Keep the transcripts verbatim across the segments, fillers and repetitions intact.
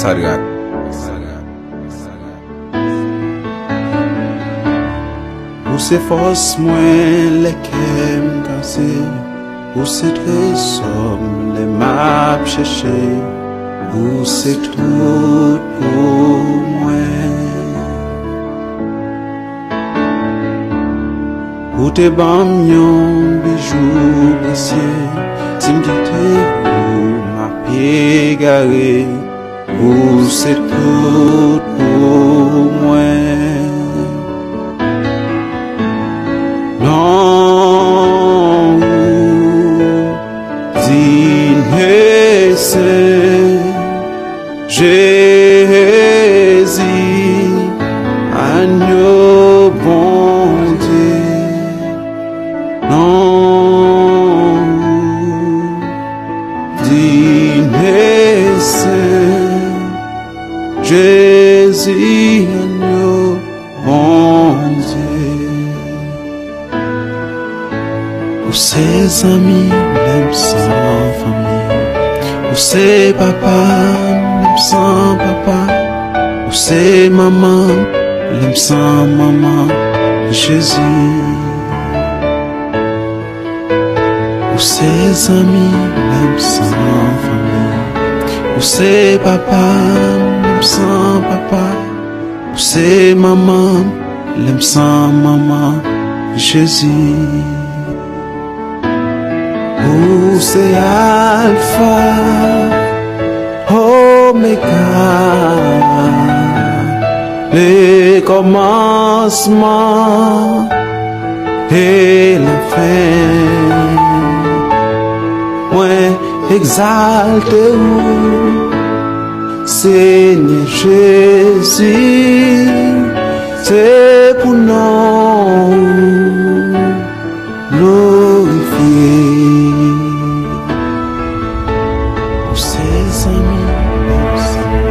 Sadrak. Ou se fòs mwen lè kè m kase. Ou se trezò m lè m ap chèche. Ou se tout pou mwen. Ou te ban m yon bijou presye. Si m kite ou, m ap egare. Ou se tout pou mwen. Non ou digne sen, Jezi, Agno Bondye. Non ou digne sen, Jezi, Agno Bondye. Ou se zanmi m lè m san fanmi. Ou se papa m lè m san papa. Ou se manman m lè m san manman. Jezi. Ou se zanmi m lè m san fanmi. Ou se papa m lè m san papa. Ou se manman m lè m san manman. Jezi. Ou se Alfa, Omega, le kòmansman e la fen. Mwen egzalte ou, Senyè Jezi, se pou non ou glorifye. Ou se zanmi, ou se zanmi.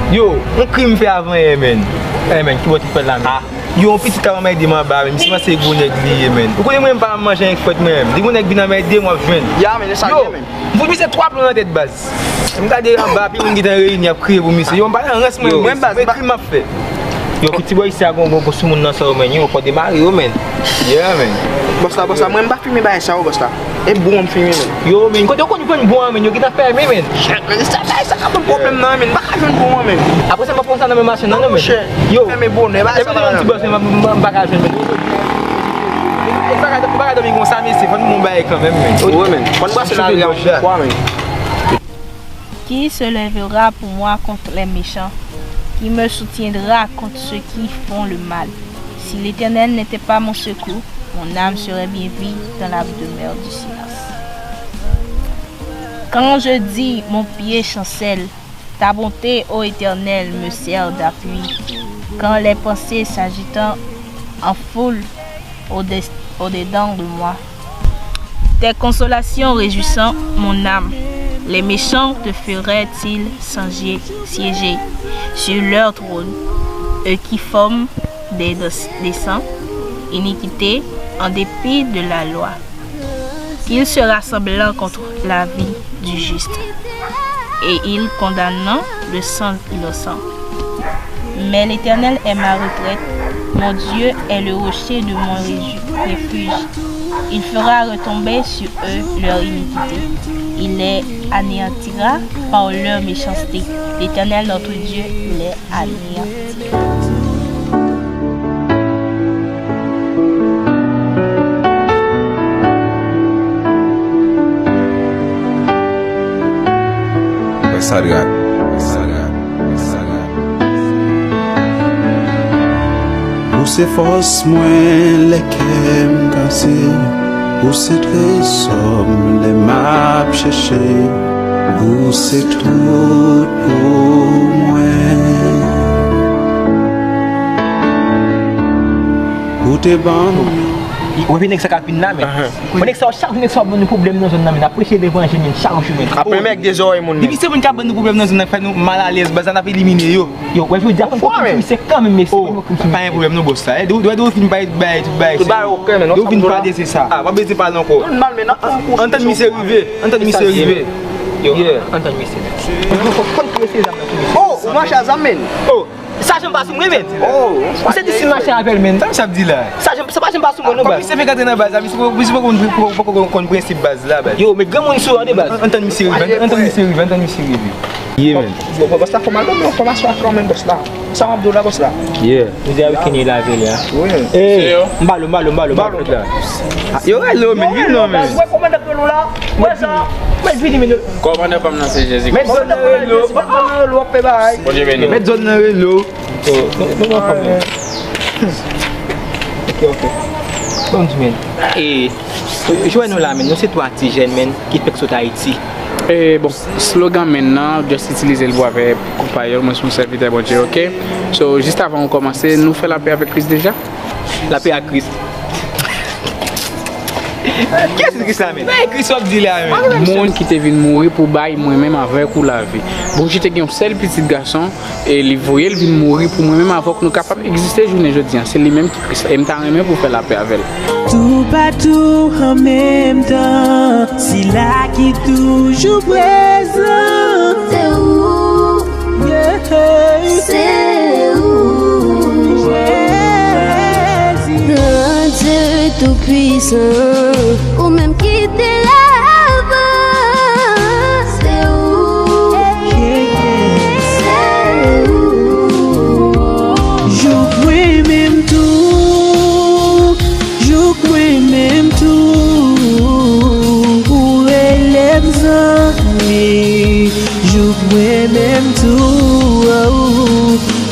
Yo, yon krim fè avan yè, menn. Eh, menn, ki bò ti fè la, menn? Ah. Yo, yon pitit ka manman ede m anba, menn. Misye panse gwo nèg li ye, menn. Ou konnen mwen, m pa manje avèk frèt mwen, menn. Depi yon nèg vin anba ede m, w ap jwenn. Ya, menn, e sa l ye, menn. M fout misye twa plen nan tèt, baz. M gade anba, pi moun gentan reyini ap kriye pou misye. Yo, m pa nan rans mwen, yo, menn, baz, m pa krim m ap fè. Yo, piti bò isi a gon, gon, gon sou moun nan sa yo, menn. Yo, fò demare yo, menn. Yeah, menn. Bòs la, bòs la, mwen m pa fimen bagay sa yo, bòs la. E bon m fimen, menn. Yo, menn, kote yo konn jwenn bon an, menn, yo gentan fèmen, menn. Shit, menn, sa bagay sa ka ban m pwoblèm nan, menn. M pa ka jwenn bon an, menn. Apre sa, m ap pran sa nan men machann nan, non, menn. Yo, menn, men bon, men bagay sa pa la, non. Ti bòs, men m, m, m pa ka jwenn, menn. E bagay, bagay dòmi konsa, mesye, fò n bon bagay kanmenm, menn. Wi, menn. Fò n brase lari a yon ti fwa, menn. Qui se lèvera pour moi contre les méchants, qui me soutiendra contre ceux qui font le mal? Si l'Éternel n'était pas mon secours, mon âme serait bien vide dans la demeure du silence. Quand je dis, mon pied chancelle, ta bonté, ô Éternel, me sert d'appui. Quand les pensées s'agitant en foule au-des-, au-dedans de moi, tes consolations réjouissant mon âme. Les méchants te feraient-ils siéger, siéger sur leur trône, eux qui forment des, des sangs, iniquité en dépit de la loi? Ils se rassemblèrent contre la vie du juste, et ils condamnèrent le sang innocent. Mais l'Éternel est ma retraite, mon Dieu est le rocher de mon réju-, refuge. Il fera retomber sur eux leur iniquité. Il les anéantira par leur méchanceté. L'Éternel notre Dieu les anéantira. Sadrak. Ou se fòs mwen lè kè m kase. Ou se trezò m lè m ap chèche. Ou se tout pou mwen. Ou te ban m Ou wè nèg sa k ap vin la, men. Bon, nèg sa yo, chak jou nèg sa yo ap ban nou pwoblèm nan zòn nan, men. N ap preche levanjil, men, chak jou, men. Ap renmen ak de zòrèy moun, men. Depi se moun k ap ban nou pwoblèm nan zòn nan, k fè nou mal alèz, baz la, n ap elimine yo. Yo, wè, jodi a, fò m konn krim se kanmenm, mesye, fò m konn krim se. Pa gen pwoblèm, non, bòs la. Depi w fin bay, bay, tout bagay, depi w fin pale, se sa. Ah, m ap bezwen pale ankò. Antann misye rive, antann misye rive. Yo, antann misye. Fò, fò, fò n krim se zam nan, tou, mesye. Oh, ou mache a zam, men. Oh. Sa janm pa sou mwen, men. Oh, ou se di si mache avè l, men. Sa misye ap di la. Sa janm, sa pa janm pa sou mwen, non, baz. Misye fèk antre nan baz la, misye poko, misye poko konn, poko, poko konn prensip baz la, baz. Yo, met granmoun sou yo, de baz. Antann misye rive, antann misye rive, antan misye rive. Ye, men. Bon, bòs la fò m al ban m yon enfòmasyon ankò, men, bòs la. Sa w ap di w la, bòs la? Ye. Jodi a weekend yo lave li a. Wi. Ey, m ba l, m ba l, m ba l, m ba l. Yo rele w, men, vin non, men. Wè kòmandan rele w la. Wè sa. Mwen vini, men. Kòmandan pa m nan se Jezi. Met zòn nan rele w. Kòmandan rele w, ap fè bagay. Bondye beni w. Met zòn nan rele w. Oh, non, non, non, non. Ok, ok. Bon, di, men. E, jwenn nou la, men. Nou se twa ti jèn, men, ki fèk sot Ayiti. E, bon, slogan men nan, just itilize l pou afè konpayòl, mwen se yon sèvitè Bondye, ok? So, jis avan nou kòmanse, nou fè lapè avèk Kris deja? Lapè ak Kris. Kiyès ki Kris la, men? Men Kris w ap di la, men. Moun ki te vin mouri pou bay mwen menm avèk ou lavi. Bondye te gen yon sèl pitit gason, e li voye l vin mouri pou mwen menm avèk nou kapab egziste jounen jodi a. Se li menm ki Kris la. E m ta renmen pou w fè lapè avè l. Toupatou an menm tan, sila ki toujou prezan. Se ou, yeah. Se ou, Jezi. Gran Dye Toupisan, ou menm ki te la avan. Se ou, se ou. Jouk mwen menm tou, jouk mwen menm tou, ou rele m zanmi. Jouk mwen menm tou,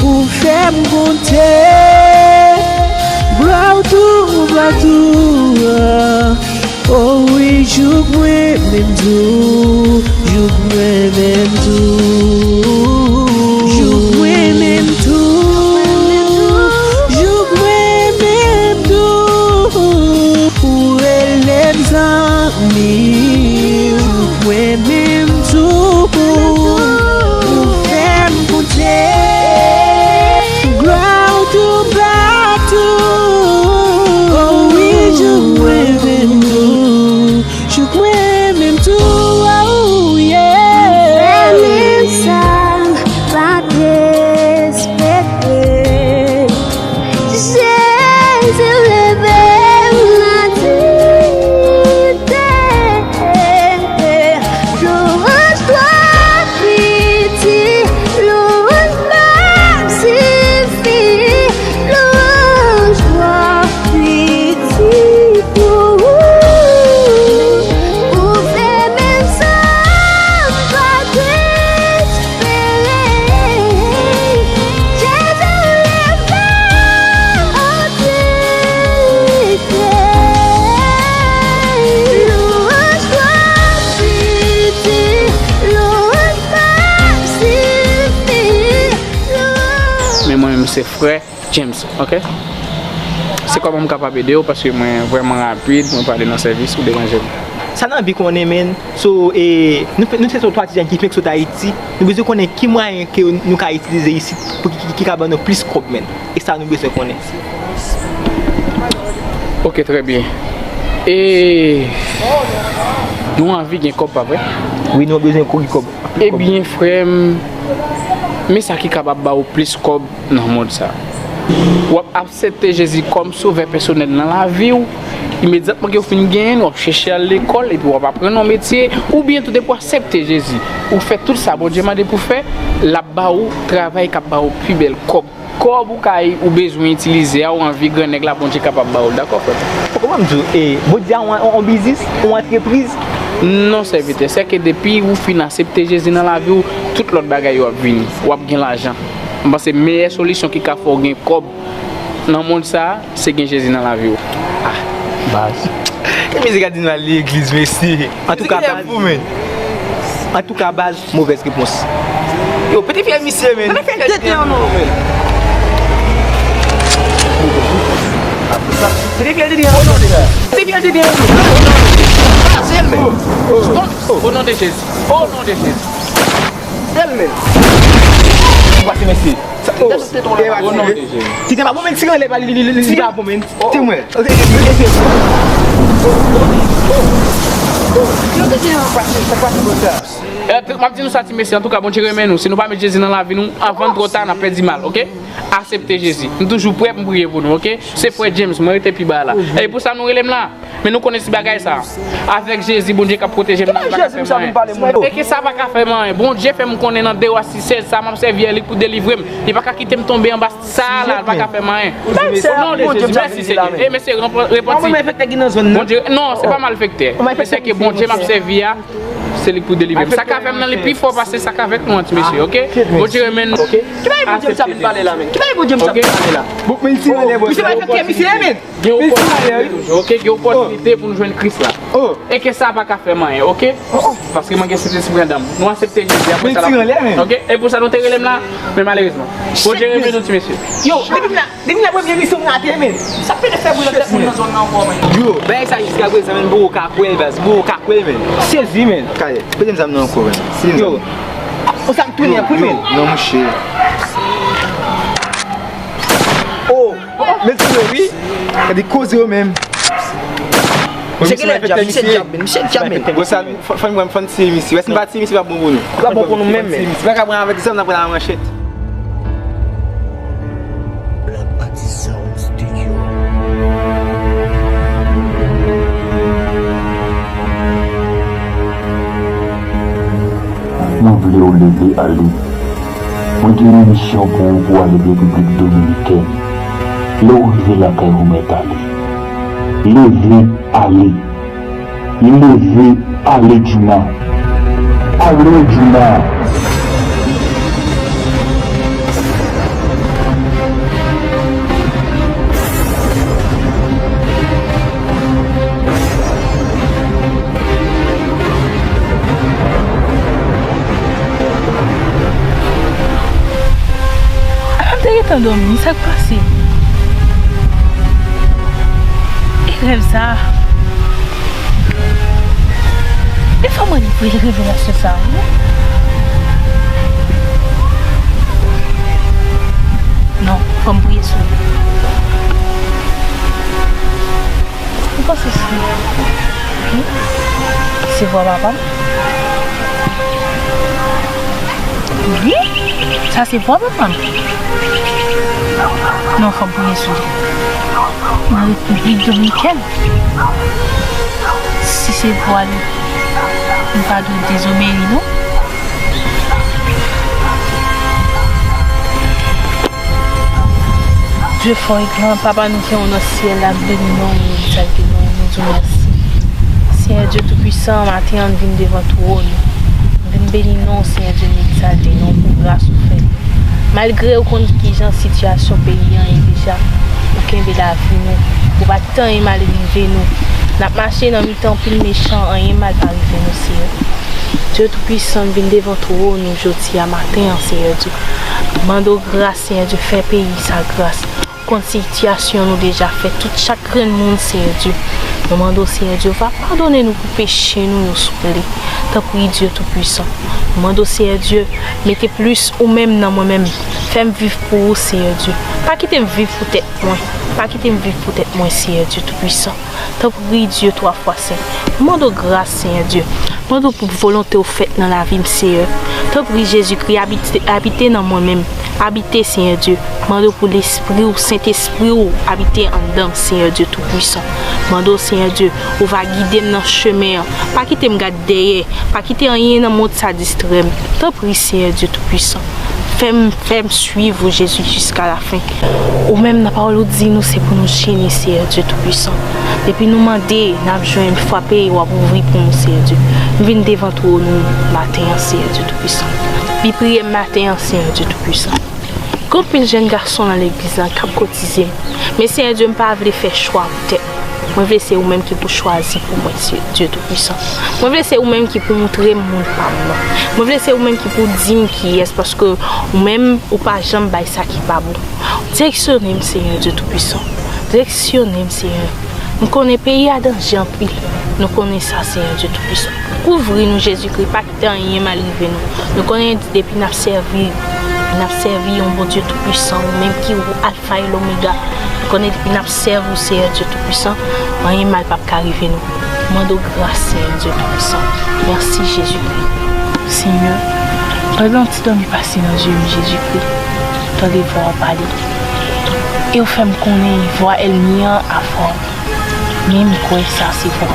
ou fè m konte. Glwa w tou, glwa w tou. O wi, jouk mwen menm tou, jouk mwen menm tou. Jouk mwen menm tou, jouk mwen menm tou. Ou rele m zanmi, jouk mwen menm tou. Ou fè m konte. Glwa w toupatou. O wi, jouk mwen menm tou. Jouk mwen menm tou, oh, yeah. Fè menm sa m pa t espere. Jezi leve m nan tenten. Louanj glwa piti, louanj magnifye, louanj glwa piti pou ou. Ou fè menm sa m pa t espere. Jezi leve m nan tenten. Louanj glwa piti, louanj magnifye, louanj. Men mwen menm se frè James, ok? Se kòman m kapab ede w, paske mwen vrèman rapid, mwen prale nan sèvis, ou deranje m. Sa n anvi konnen, men, so, e, nou fè, nou se twa ti jèn ki fenk sot Ayiti, nou bezwen konnen ki mwayen ke nou ka itilize isit pou ki, ki, ki ka ban nou plis kòb, men. E sa nou bezwen konnen. Ok, trè byen. E nou anvi gen kòb, pa vre? Wi, nou bezwen kouri kòb. Ebyen, frè m, men sa ki kapab ba w plis kòb nan mond sa. W ap aksepte Jezi kòm sovè pèsonèl nan lavi w. Imedyatman ke w fin genyen l, w ap chèche al lekòl epi w ap aprann yon metye, oubyen tou depi w aksepte Jezi, ou fè tout sa Bondye mande pou fè, l ap ba w travay k ap ba w pi bèl kòb. Kòb ou kay, ou bezwen itilize a, ou anvi grannèg la, Bondye kapab ba w l, dakò, frè m? Kòman m di w, e, Bondye a yon, yon, yon biznis, yon antrepriz? Non, sèvitè, sèke depi ou fin aksepte Jezi nan lavi w, tout lòt bagay yo ap vini. W ap gen lajan. M panse meyè solisyon ki ka fè w gen kòb nan mond sa a, se gen Jezi nan lavi w. Ah, baz. Ki mizik a di nou al legliz, mesye? Antouka, baz. Antouka, baz, movèz repons. Yo, pete fyèl misye, men. Pete fyèl tete an non, men. Depi l di li an. Depi l di li an. Kraze l, men. O non de Jezi. O non de Jezi. Kraze l, men. Pase, mesye. Sa, oh, e pa bon, men. Kite pa bon, men. Tire anlè, li, li, li, li pa bon, men. Kite mwen. Yo, kite yo. Pase, sa pase, bon, sa. Eh, m ap di nou sa, ti mesye, antouka, Bondye renmen nou. Si nou pa met Jezi nan lavi nou, anvan l twò ta, n ap pèdi mal, oke? Aksepte Jezi. M toujou prè pou m priye pou nou, oke? Se frè James, mwen rete pi ba la. E pou sa nou rele m la. Men nou konnen ti bagay sa. Avèk Jezi, Bondye k ap pwoteje m nan, li pa ka fè m anyen. E ke sa pa ka fè m anyen. Bondye fè m konnen nan de Wa sis sèz sa, m ap sèvi a li pou delivre m. Li pa ka kite m tonbe anba sa la, li pa ka fè m anyen. O non de Jezi, mèsi Senyè. E mesye, repanti. Bondye, non, se pa malfektè. Men se ke Bondye m ap sèvi a, se li k pou delivre m. Sa k avè m nan, li pi fò pase sa k avèk nou an, ti mesye, oke? Bondye renmen nou, oke? Ki bagay Bondye m sa vin pale la, men? Ki bagay Bondye m sa vin pale la? Bon, men si anlè, bò. Misye malfektè, misye, men. Gen opòtinite pou nou jwenn, oke? Gen opòtinite pou nou jwenn Kris la. E ke sa pa ka fè m anyen, oke? Paske mwen gen Sentespri anndan m. Nou aksepte Jezi apre sa. Oke? E pou sa nou te rele m la, men malerezman. Bondye renmen nou, ti mesye. Yo, depi m la, depi m la premye misyon m rate, men. Sa pede fè boule tèt moun nan zòn nan ankò, men. Yo, bagay sa jiska prezan, men, m poko ka kwè l, baz. M poko ka kwè l, men. Sezi, men. Kale, pede m zam nan ankò, men. Yo. O sa m tounen ap wi, men. Non, mouche. Oh, men ti yo, wi. Gade koze yo menm. Misye genlè djab, misye djab, men, misye djab, men. Bon, sa, fò, fò n pran, fò n tiye misye. Wè, si n pa tiye misye, pa bon pou nou. Pa bon pou nou menm, men. Misye pa ka pran avèk zam, n ap pran manchèt. Black Party Sound Studio. Mwen vle w leve ale. Mwen gen yon misyon pou ou pou w ale Repiblik Dominikèn. Lè w rive lakay ou mèt ale. Leve ale. Leve ale, Djouna. Ale, Djouna. Ala m te gentan dòmi, sa k pase? E rèv sa a? Defwa mwen li voye revelasyon sa a, wi. Non, fò m priye sou li. Ou panse se, hmm? Se vwa papa m? Wi, sa se vwa papa m. Non, fò m priye sou li. Nan Repiblik Dominikèn. Si se vwa li, m pa dwe dezobeyi, non. Dye fò e gran, Papa nou ki nan syèl la, m beni non w, m egzalte non w, m di w mèsi. Senyè Dye Toupisan, maten an, n vin devan twòn ou. M vin beni non w, Senyè Dye, m egzalte non w pou gras ou fè. Malgre ou konn kijan sitiyasyon peyi an ye deja, ou kenbe lavi nou, ou pa t tan anyen mal rive nou. N ap mache nan mitan anpil mechan, anyen mal pa rive nou, Senyè. Dye Toupisan, m vin devan twòn ou jodi a maten an, Senyè Dye. Mande w gras, Senyè Dye, fè peyi sa gras. Konn sitiyasyon nou deja, fè tout chak grenn moun, Senyè Dye. Nou mande w, Senyè Dye, ou va padone nou pou peche nou yo, souple. Tanpri, Dye Toupisan. Nou mande w, Senyè Dye, mete plis ou menm nan mwen menm. Fè m viv pou ou, Senyè Dye. Pa kite m viv pou tèt mwen. Pa kite m viv pou tèt mwen, Senyè Dye Toupisan. Tanpri, Dye twa fwa sen. Mande w gras, Senyè Dye. Mande w pou volonte w fèt nan lavi m, Senyè. Tanpri, Jezikri, abite, abite nan mwen menm. Abite, Senyè Dye. Mande w pou Lespri w, Sentespri w, abite anndan m, Senyè Dye Toupisan. Mande w, Senyè Dye, ou va gide m nan chemen an. Pa kite m gad dèyè. Pa kite anyen nan mond sa distrè m. Tanpri, Senyè Dye Toupisan. Fè m, fè m swiv ou, Jezi, jiska lafen. Ou menm nan pawòl ou di nou se pou nou jene, Senyè Dye Toupisan. Depi nou mande, n ap jwenn, frape, w ap ouvri pou nou, Senyè Dye. M vin devan twòn ou maten an, Senyè Dye Toupisan. Vin priye m maten an, Senyè Dye Toupisan. Gen anpil jèn gason nan legliz lan k ap kotize m. Men, Senyè Dye, m pa vle fè chwa pou tèt mwen. Mwen vle se ou menm ki pou chwazi pou mwen, Senyè Dye Toupisan. Mwen vle se ou menm ki pou moutre m moun pa m nan. Mwen vle se ou menm ki pou di m kiyès, paske ou menm, ou pa janm bay sa ki pa bon. Direksyone m, Senyè Dye Toupisan. Direksyone m, Senyè. M konnen peyi a danje anpil. Nou konnen sa, Senyè Dye Toupisan. Kouvri nou, Jezikri, pa kite anyen mal rive nou. Nou konnen depi n ap sèvi, n ap sèvi yon Bondye Toupisan, ou menm ki ou Alfa e Lomega. Nou konnen depi n ap sèvi w, Senyè Dye Toupisan, anyen mal p ap ka rive nou. Mande w gras, Senyè Dye Toupisan. Mèsi, Jezikri. Senyè, pandan ti dòmi pase nan zye m, Jezikri, tande vwa w pale. E w fè m konnen vwa ènmi an avè w. Men m kwè sa se vwa w.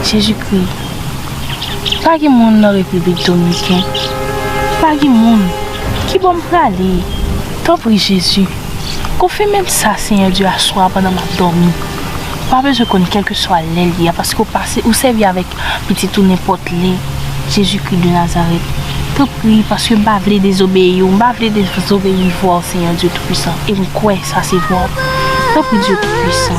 Jezikri, pa gen moun nan Repiblik Domiken. Pa gen moun. Ki bò m prale? Tanpri, Jezi, konfime m sa, Senyè Dye, aswè a pandan m ap dòmi. Ou pa bezwen konn kèlkeswa lè l ye a, paske w pase, ou sèvi avèk pitit ou nenpòt lè. Jezikri de Nazarèt, tanpri, paske m pa vle dezobeyi w, m pa vle dezobeyi vwa w, Senyè Dye Toupisan, e m kwè sa se vwa w. Tanpri, Dye Toupisan.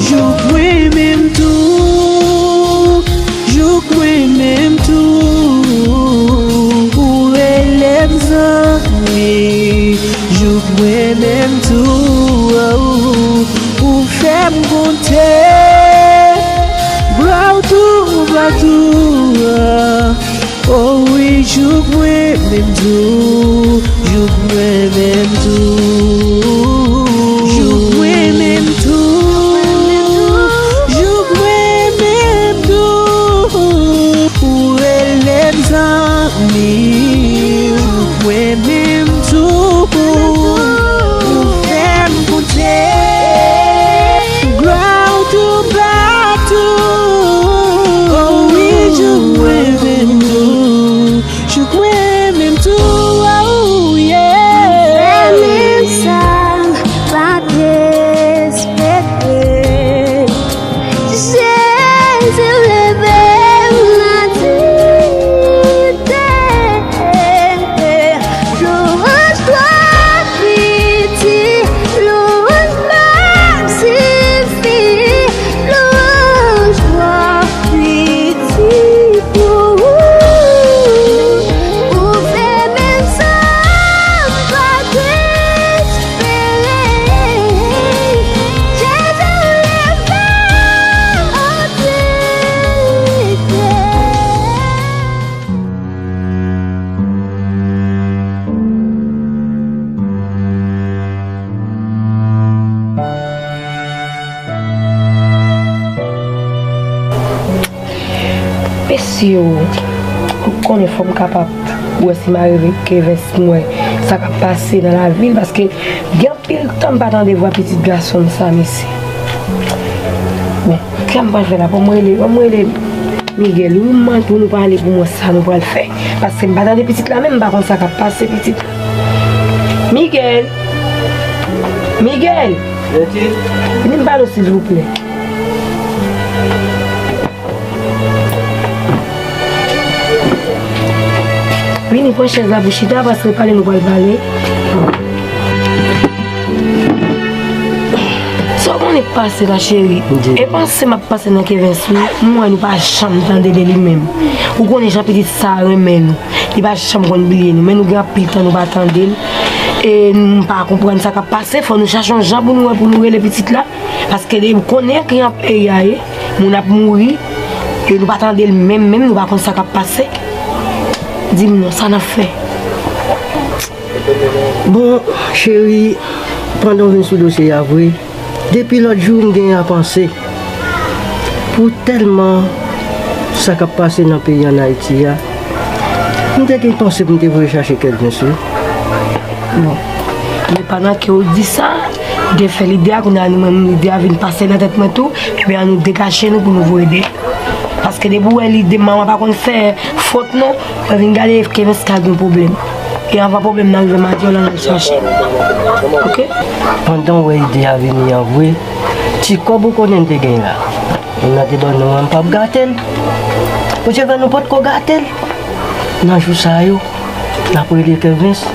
Jouk mwen menm tou, jouk mwen menm tou, ou rele m zanmi. Jouk mwen menm tou, ou fè m konte. Glwa w toupatou. O wi, jouk mwen menm tou, jouk mwen menm tou. Jouk mwen menm tou, jouk mwen menm tou. Ou rele m zanmi, jouk mwen menm tou. Ou fè m konte. Glwa w toupatou. O wi, jouk mwen menm tou. Jouk mwen menm tou, oh, yeah. Fè menm sa m pa t espere. Jezi leve m nan tenten. Louanj, glwa, piti, louanj pa sifi, louanj, glwa, piti pou ou. Ou fè menm sa m pa t espere. Jezi, ou leve m nan tenten. Mesye, ou konnen fò m kapab wè si m a rele Kevens, m wè sa k ap pase nan lavi l, paske gen anpil tan m pa tande vwa pitit gason m sa, mesye. Bon, kisa m pral fè la? Fò m rele, fò m rele Miguel, wi, m mande pou nou pale pou m wè sa nou pral fè. Paske m pa tande pitit la menm, m pa konn sa k ap pase pitit la. Miguel! Miguel! Vini m pale w, silvouplè. Vini, pran chèz la pou chita, paske pale nou pral pale. Sa w konnen k pase la, cheri? E panse m ap pase nan Kevens, wi. M wè nou pa janm tande de li menm. Ou konnen jan pitit sa renmen nou. Li pa janm konn bliye nou. Men nou gen anpil tan nou pa tande l. E m pa konprann sa k ap pase. Fò nou chache yon jan pou nou wè, pou nou rele pitit la. Paske de, ou konnen kijan peyi a ye. Moun ap mouri. E nou pa tande l menm, menm nou pa konn sa k ap pase. Di m non, sa n ap fè? Bon, cheri, pandan w vin sou dosye a vre, depi lòt jou m genyen a panse. Pou tèlman sa k ap pase nan peyi ann Ayiti a, m te gen panse pou m te voye chache Kelvens wi. Bon, men pandan ke w di sa, m te fè lide a, kounye a nou menm lide a vin pase nan tèt mwen tou, ebyen ann nou detache nou pou nou voye de. Paske depi w wè lide manman pa konn fè fot non, mwen vin gade Kevens ka gen pwoblèm. E anvan pwoblèm nan rive, m a di w l al chache. Oke? Pandan w wè ide a vini an vre, ti kòb ou konnen n te gen la, moun nan te ban nou an, m p ap gate l. Ou te wè nou potko gate l. Nan jou sa yo, n ap rele Kevens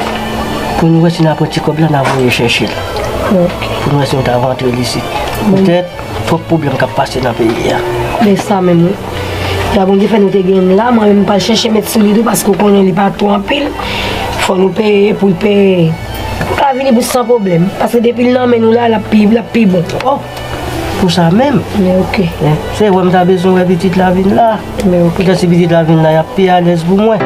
pou nou wè si n a pran ti kòb la, n a voye chèche l. Pou nou wè si nou ta rantre l isit. Poutèt twòp pwoblèm k ap pase nan peyi a. Men sa menm wi. Ya Bondye fè nou te gen l la, mwen menm m pral chèche met sou li tou, paske w konnen li pa twò anpil. Pou nou peye, pou l peye. Ou ka vini pou san pwoblèm. Paske depi l nan men nou la, l ap pi, l ap pi bon. Oh, pou sa menm. Men oke. Eh, se wè m ta bezwen wè pitit la vin la. Men oke. Poutan si pitit la vin la, y ap pi alèz pou mwen.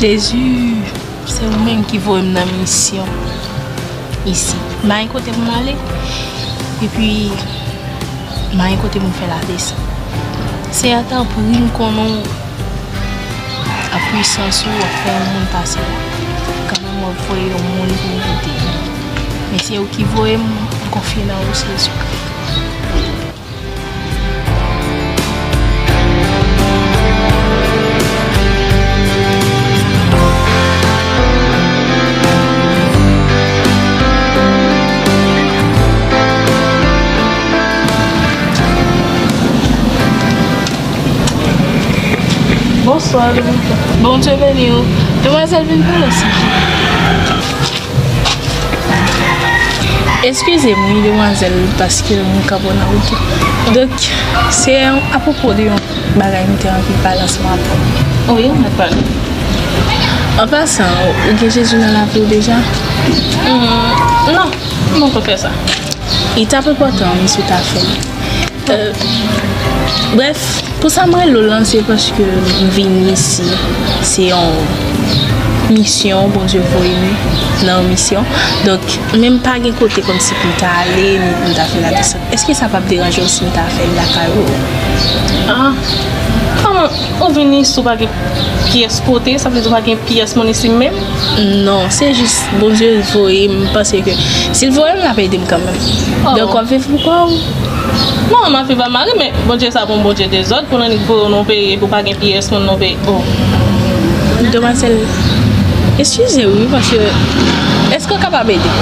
Jezi, se ou menm ki voye m nan misyon isi. M pa gen kote pou m ale, epi m pa gen kote pou m fè ladesann. Seyè, tanpri, m konnen w ak pwisans ou w ap fè yon moun pase la. Kanmenm, w ap voye yon moun pou m kite. Men se ou ki voye m, m konfye nan ou, Jezikri. Bonswa, Dominika. Bondye beni w. Demwazèl, vin pale, silvouplè. Eskize m, wi, demwazèl, paske m kanpe nan wout la. Donk, se apwopo de yon bagay m te anvi pale ansanm avè w. Wi, ou mèt pale. An pasan, ou gen Jezi nan lavi w deja? Hmm, non, m poko fè sa. Li t ap enpòtan, wi, si w ta fè l. Euh, brèf, pou sa m rele w lan, se paske m vin isi. Se yon misyon, Bondye voye m nan yon misyon. Donk, men m pa gen kote kòmsi pou m ta ale, ni pou m ta fè ladesann. Èske sa p ap deranje w si m ta fè l lakay ou? Ah, kòman ou vin isi, ou pa gen pyès kote, sa vle di ou pa gen pyès moun isi menm? Non, se jis Bondye voye m, m panse ke si l voye m, l ap ede m kanmenm. Oh. Donk, w ap viv pou kò w. Non, m ap viv ak mari, men Bondye sa pa yon Bondye dezòd, pou l annik voye w nan yon peyi, epi w pa gen pyès moun nan peyi. Oh. Demwazèl, eskize wi, paske èske w kapab ede m?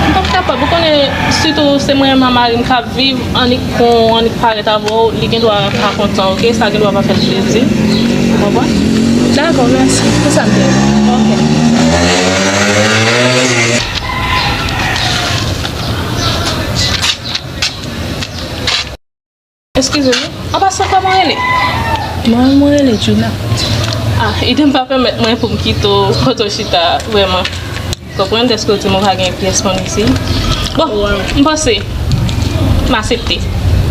M p ap kapab, ou konnen, sitou se mwen menm ak mari m k ap viv, annik kon, annik parèt avè w, li gen dwa pa kontan, oke? Sa gen dwa pa fè l plezi. Ou konprann? Dakò, mèsi. Se sa m te vle. Oke. Eskize m, an pasan, kòman w rele? Mwen, mwen rele Djouna. Ah, ide m pa pèmèt mwen pou m kite w kote w chita, vrèman. Konprann, dèske w di m ou pa gen pyès moun isi. Bon, m panse m aksepte.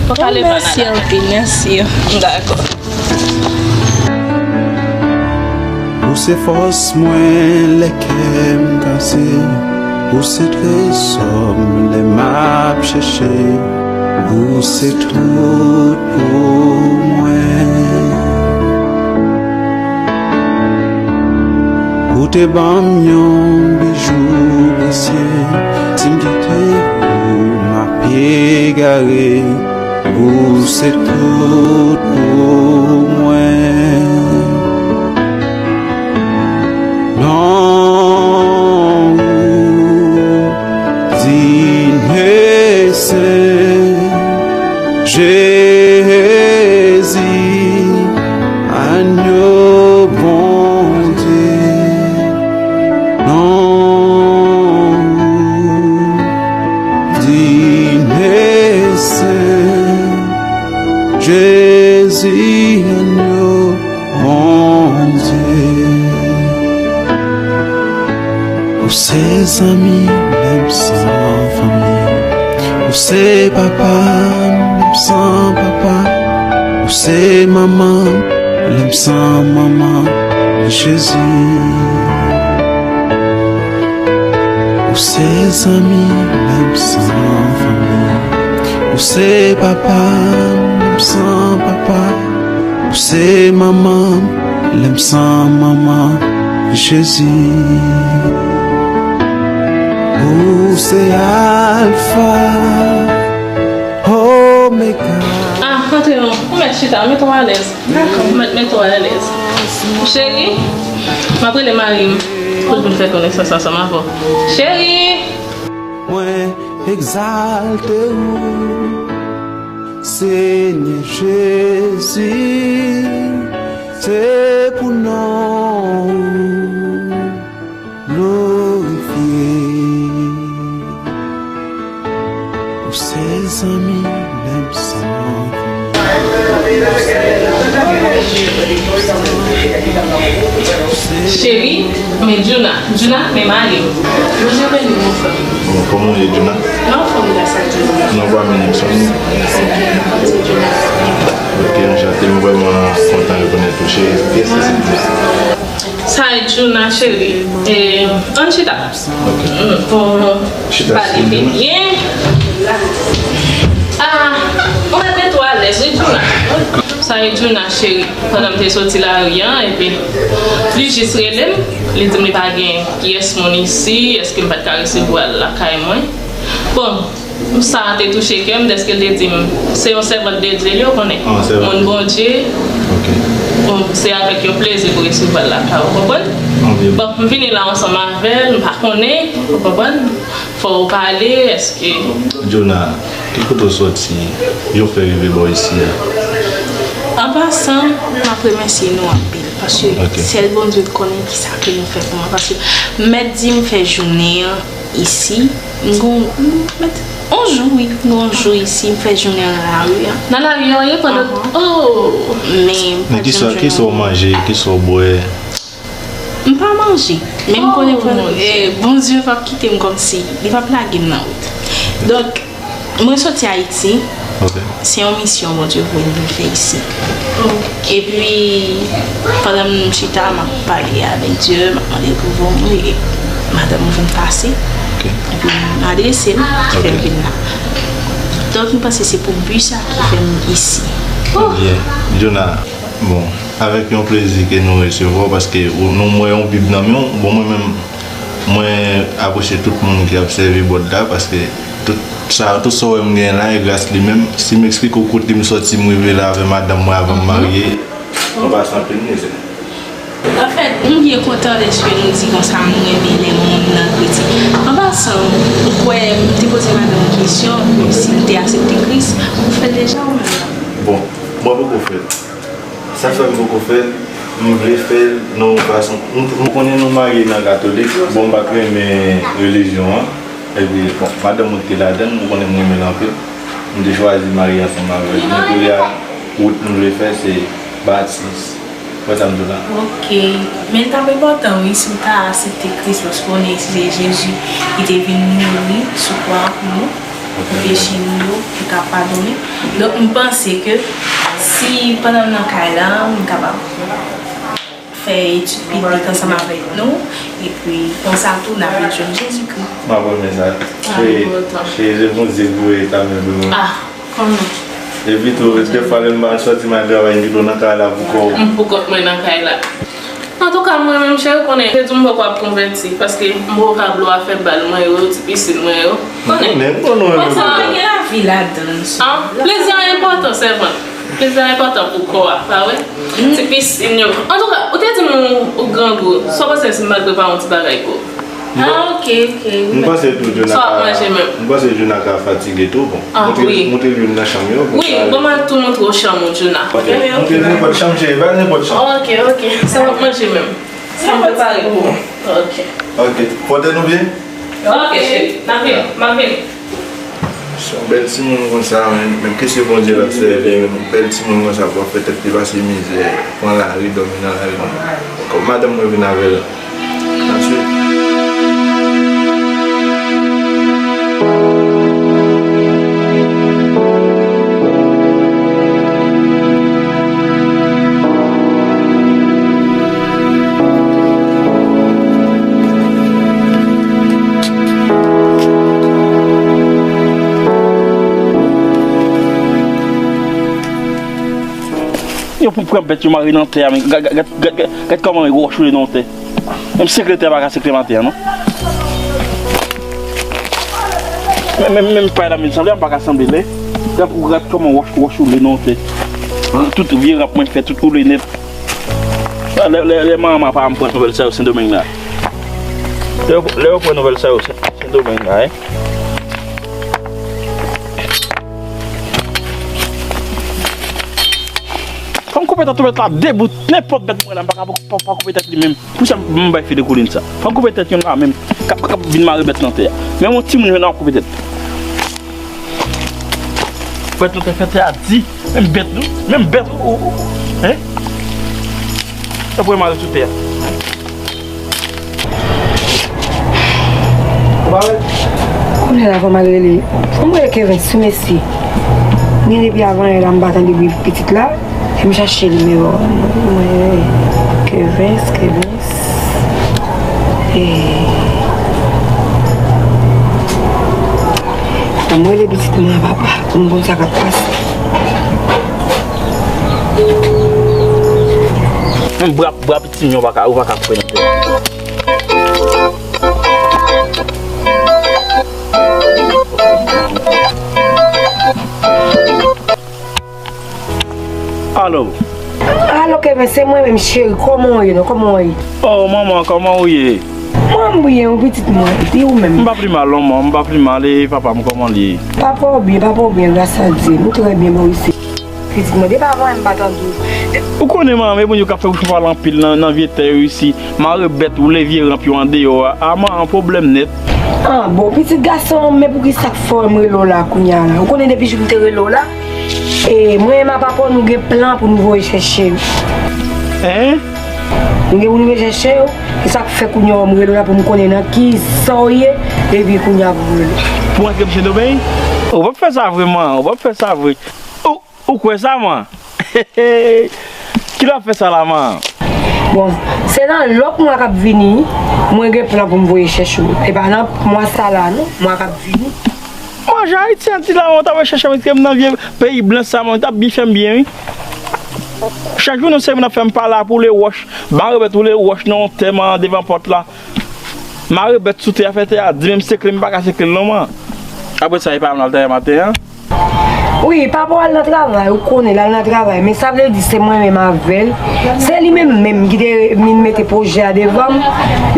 Ou ka leve ann ale. Mèsi anpil, mèsi. Dakò. Ou se fòs mwen lè kè m kase, ou se trezò m lè m ap chèche, ou se tout pou mwen. Ou te ban m yon bijou presye, si m kite ou, m ap egare, ou se tout pou mwen. Non ou digne se Jezi, agno Bondye. Non ou digne se Jezi, agno Bondye. Ou se zanmi m lè m san fanmi. Ou se papa m lè m san papa. Ou se manman m lè m san manman. Jezi. Ou se zanmi m lè m san fanmi. Ou se papa m lè m san papa. Ou se manman m lè m san manman. Jezi. Ou se Alfa, Omega. Ah, antre non. Ou mèt chita, mete w alèz. Dakò. Ou mèt mete w alèz. Cheri, m ap rele mari m pou l vin fè konesans ansanm avè w. Cheri! Mwen egzalte ou, Senyè Jezi, se pou non ou glorifye. Ou se zanmi lè m san. Cheri, men Djouna. Djouna, men mari m. Bondye beni w, mon frè. Bon, kòman w ye, Djouna? Mwen anfòm, gras a Dye. Non, pa men Nixon. Ok, anchante, m vrèman kontan rekonèt ou, cheri. Kiyès ki se Djouna? Sa e Djouna, cheri. E, ann chita. Ok. Mm, pou nou pale pi byen. Ah, ou mèt mete w alèz, wi, Djouna. Sa e Djouna, cheri. Pandan m te soti lari a, epi li jis rele m, li di m li pa gen pyès moun isi, èske m pa t ka resevwa l lakay mwen. Bon, sa te touche kè m, dèske l te di m, se yon sèvant de Dye li, ou konnen. Ah, sèvant. Moun Bondye. Ok. Bon, se avèk yon plezi pou resevwa l lakay ou, konprann? Bon, m vini la ansanm avè l, m pa konnen, ou konprann? Fò w pale, èske Djouna, ki kote w soti, yo fè rive bò isi a? An pasan, m ap remèsye nou anpil, paske sèl Bondye konnen kisa ke nou fè pou mwen, paske m mèt di m fè jounen an isi, m gon, m mèt, on jou, wi, m gon jou isi, m fè jounen an nan lari a. Nan lari a, w ye pandan, oh! Men, men kisa, kisa w manje, kisa w bwè? M pa manje, men m konnen, oh, mon Dieu, eh, Bondye p ap kite m kòmsi, li p ap lage m nan wout. Donk, mwen soti Ayiti. Ok. Se yon misyon Bondye voye m vin fè isi. Ok. Epi, pandan m chita, m ap pale avèk Dye, m ap mande pou pou mwen, e madanm mwen vin pase. Ok. Epi, m adrese m, ki fè m vin la. Donk, m panse se pou bi sa ki fè m isi. Byen. Djouna, bon, avèk yon plezi ke nou resevwa w, paske ou, nou, m wè yon Bib nan men w. Bon, mwen menm, mwen apresye tout moun ki ap sèvi bòd la, paske tout sa, tout sa w wè m genyen la, e gras li menm. Si m eksplike w kote m soti, m rive la avè madanm mwen avan m marye, mwen pase anpil mizè. Anfèt, m byen kontan dèske nou di konsa, m renmen lè moun nan kritik. An pasan, ou kwè m te poze madanm yon kesyon, si l te aksepte Kris, ou fè l deja ou menm? Bon, mwen poko fè l. Sa fè m poko fè l, m vle fè l nan yon fason. M, m konnen nou marye nan katolik, bon, m pa t renmen relijyon an. Epi, bon, madanm mwen ki te ladan l, m konnen m renmen l anpil. M te chwazi marye ansanm avè l. Men kounye a, wout m vle fè, se batis. Ou wè sa m di w la? Ok. Men l t ap enpòtan, wi, si w ta aksepte Kris, paske w konnen se Jezi ki te vin mouri sou kwa pou nou, pou peche nou yo, pou l ka padone. Donk, m panse ke si pandan m nan kay la, m kapab fè etid biblik ansanm avèk nou, epi konsa tou, n ap vin jwenn Jezikri. M ap renmen sa. Ah, se, se Bondye ki voye kanmenm pou nou. Ah, kòman? Epi tou, dèfwa lè m pa sòti m al travay, m kite w nan kay la pou kò w. M pou kont mwen nan kay la. Antouka, mwen menm, cheri, ou konnen, te di m poko ap konvèti, paske m poko ka blo a fè bal mwen yo, ti pisin mwen yo. Konnen. M konnen, m konnen. Konsa, gen lavi ladan l. Ah, plezi a enpòtan, sèvant. Plezi a enpòtan pou kò a, pa vre? Ti pisin yo. Antouka, ou te di m ou, ou grangou. Sa w panse si m al prepare yon ti bagay pou ou? Ah, ok, ok. M panse tou Djouna ka, m panse Djouna ka fatige tou, bon. Ah, wi. Montre l youn nan chanm yo, bon. Wi, bon, m al tou montre w chanm ou, Djouna. Ok, montre l nenpòt chanm, cheri, pa nenpòt chanm. Ok, ok. Sa w ap manje menm? Sa m prepare pou ou. Ok. Ok. Pote nou byen? Ok, cheri. N ap vini. M ap vini. Se yon bèl timoun konsa, men, men ke se Bondye l ap sèvi, men yon bèl timoun konsa pou ap fè tèt li pase mizè, pran lari, dòmi nan lari. Kòm madanm mwen vin avè l. Answit. Yo pou pran bèt yo mare nan tè a, men gad, gad, gad, gad, gad kòman wòch woule nan tè. Menm sekle tè pa ka sekle maten an, non. Men, men, menm pay la, men sanble, m pa ka sanble, lè. Gad, gad kòman wòch, wòch woule nan tè. Tout vye rap mwen fè, tout woule nèt. Lè, lè, lè manman pa m pran nouvèl sa yo Sendomeng la. Lè yo, lè yo pran nouvèl sa yo Sen-, Sendomeng la, eh. Fò m koupe tèt tout bèt la, de bout, nenpòt bèt mwen la, m pa ka pa, pa, pa koupe tèt li menm. Pou sa m bay fide koulin sa. Fò m koupe tèt youn la menm, k ap, k ap vin mare bèt nan tè a. Menm yon timoun jwenn nan koupe tèt. Bèt nan tè fè tè a di, menm bèt nou, menm bèt ou, ou, ou, hein? Sa pou mare sou tè a. Kounye a la fò m al rele, fò m rele Kevens wi mesye. Gen depi avan yè la m pa tande bri pitit la. E m chache nimewo mwen. Kevens, Kevens. E fò m rele pitit mwen an papa pou m konn sa k ap pase. Menm bra, bra pitit mwen yo pa ka, yo pa ka kwè nan tè. Alo. Alo, Kevens, se mwen menm, cheri. Kòman w ye, non? Kòman w ye? Oh, manman, kòman ou ye? Mwen, m byen, wi, pitit mwen. E ou menm? M pa pi mal, non, man. M pa pi mal. E papa m, kòman l ye? Papa w byen, papa w byen, gras a Dye. Nou trè byen bò isi. Pitit mwen, depi avan, m pa tande w. Ou konnen, manman, e moun yo k ap fè bouch mwen pale anpil nan, nan vye tè yo isi. Mare bèt, woule vye ranp yo andeyò a. A, manman, pwoblèm nèt. Ah, bon, pitit gason, men poukisa k fè m rele w la kounye a la? Ou konnen depi jou m te rele w la? E mwen e ma papa nou gen plan pou nou voye chèche yo. Hein? Nou gen pou nou voye chèche yo. E sa k fè kounye a m rele w la pou m konnen nan ki sa w ye, epi kounye a pou m rele w. Pou antre m Sendomeng? Ou p ap fè sa vre, man. Ou p ap fè sa vre. Ou, ou kwè sa, man? Kilè w ap fè sa la, man? Bon, se nan lòt mwa k ap vini, mwen gen plan pou m voye chèche w. E pa nan mwa sa la, non, mwa k ap vini. Manje Ayiti an ti la, mwen ta voye chèche m, m nan vye peyi blan sa, mwen t ap byen fè m byen, wi. Chak jou, non, se moun ap fè m pale a pou woule wòch, mare bèt woule wòch nan yon tè, man, devan pòt la. Mare bèt sou tè a, fè tè a di, menm sekle m pa ka sekle l non, man. Apre sa, e pa m l al travay maten an? Wi, papa w al nan travay, ou konnen, l al nan travay, men sa vle di se mwen menm avè l. Se li menm menm ki te vin mete pwojè a devan m.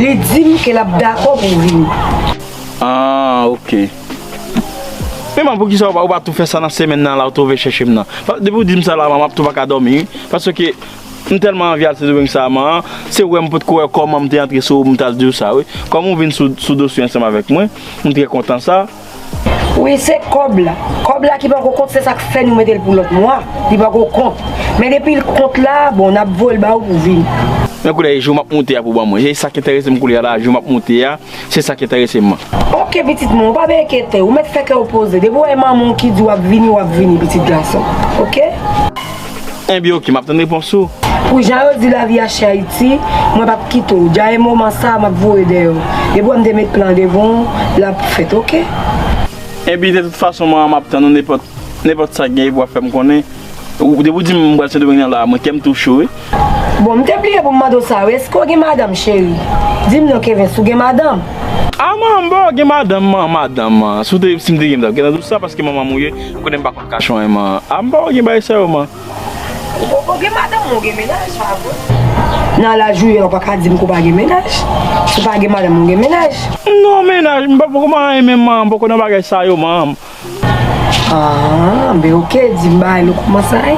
Li di m ke l ap dakò pou vini. Ah, ok. Men man, poukisa ou pa, ou pa tou fè sa nan semèn nan la, ou tou vin chèche m nan? Pa, depi ou di m sa la, man, m ap tou pa ka dòmi, wi. Paske m tèlman anvi al Sendomeng sa, man, se wè m potko wè kòman m te antre sou ou, m t al di w sa, wi. Kòm ou vin sou, sou dosye ansanm avèk mwen, m trè kontan sa. Wi, se kòb la. Kòb la ki poko kont, se sa k fè nou mete l pou lòt mwa. Li poko kont. Men depi l kont la, bon, n ap voye l ba ou pou vini. Men koulè jou m ap moute a pou ban mwen. Se sa k enterese m koulè a la, jou m ap moute a. Se sa k enterese m. Ok, pitit mwen, ou pa bezwen enkyete, ou mèt fè kè w poze. Depi w wè manman w ki di w ap vini, w ap vini, pitit gason. Ok? Enben, ok, m ap tann repons ou. Pou jan yo di lavi a chè Ayiti, mwen p ap kite w. Dja e moman sa a, m ap voye dèyè w. Depi w wè m te met plan devan w, l ap fèt, ok? Enben, de tout fason, man, m ap tann ou nenpòt, nenpòt sa k gen pou w ap fè m konnen. Ou, depi w di m m pral Sendomeng nan la, mwen kè m tou cho, wi. Bon, m te bliye pou m mande w sa, wi. Èske w gen madanm, cheri? Di m non, Kevens, ou gen madanm? A, man, m pa gen madanm, man, madanm, man. Si w te, si m te gen, m t ap gentan di w sa, paske manman m ou ye, ou konnen m pa konn kache anyen, man. A, m pa gen bagay sa yo, man. Ou poko gen madanm, ou gen mennaj, pa vre? Nan laj ou ye, ou pa ka di m ke w pa gen mennaj. Si w pa gen madanm, ou gen mennaj. Non, mennaj, m pa poko marye menm, man, m poko nan bagay sa yo, man. Ah, ben ok, di m bagay nou kòman sa ye.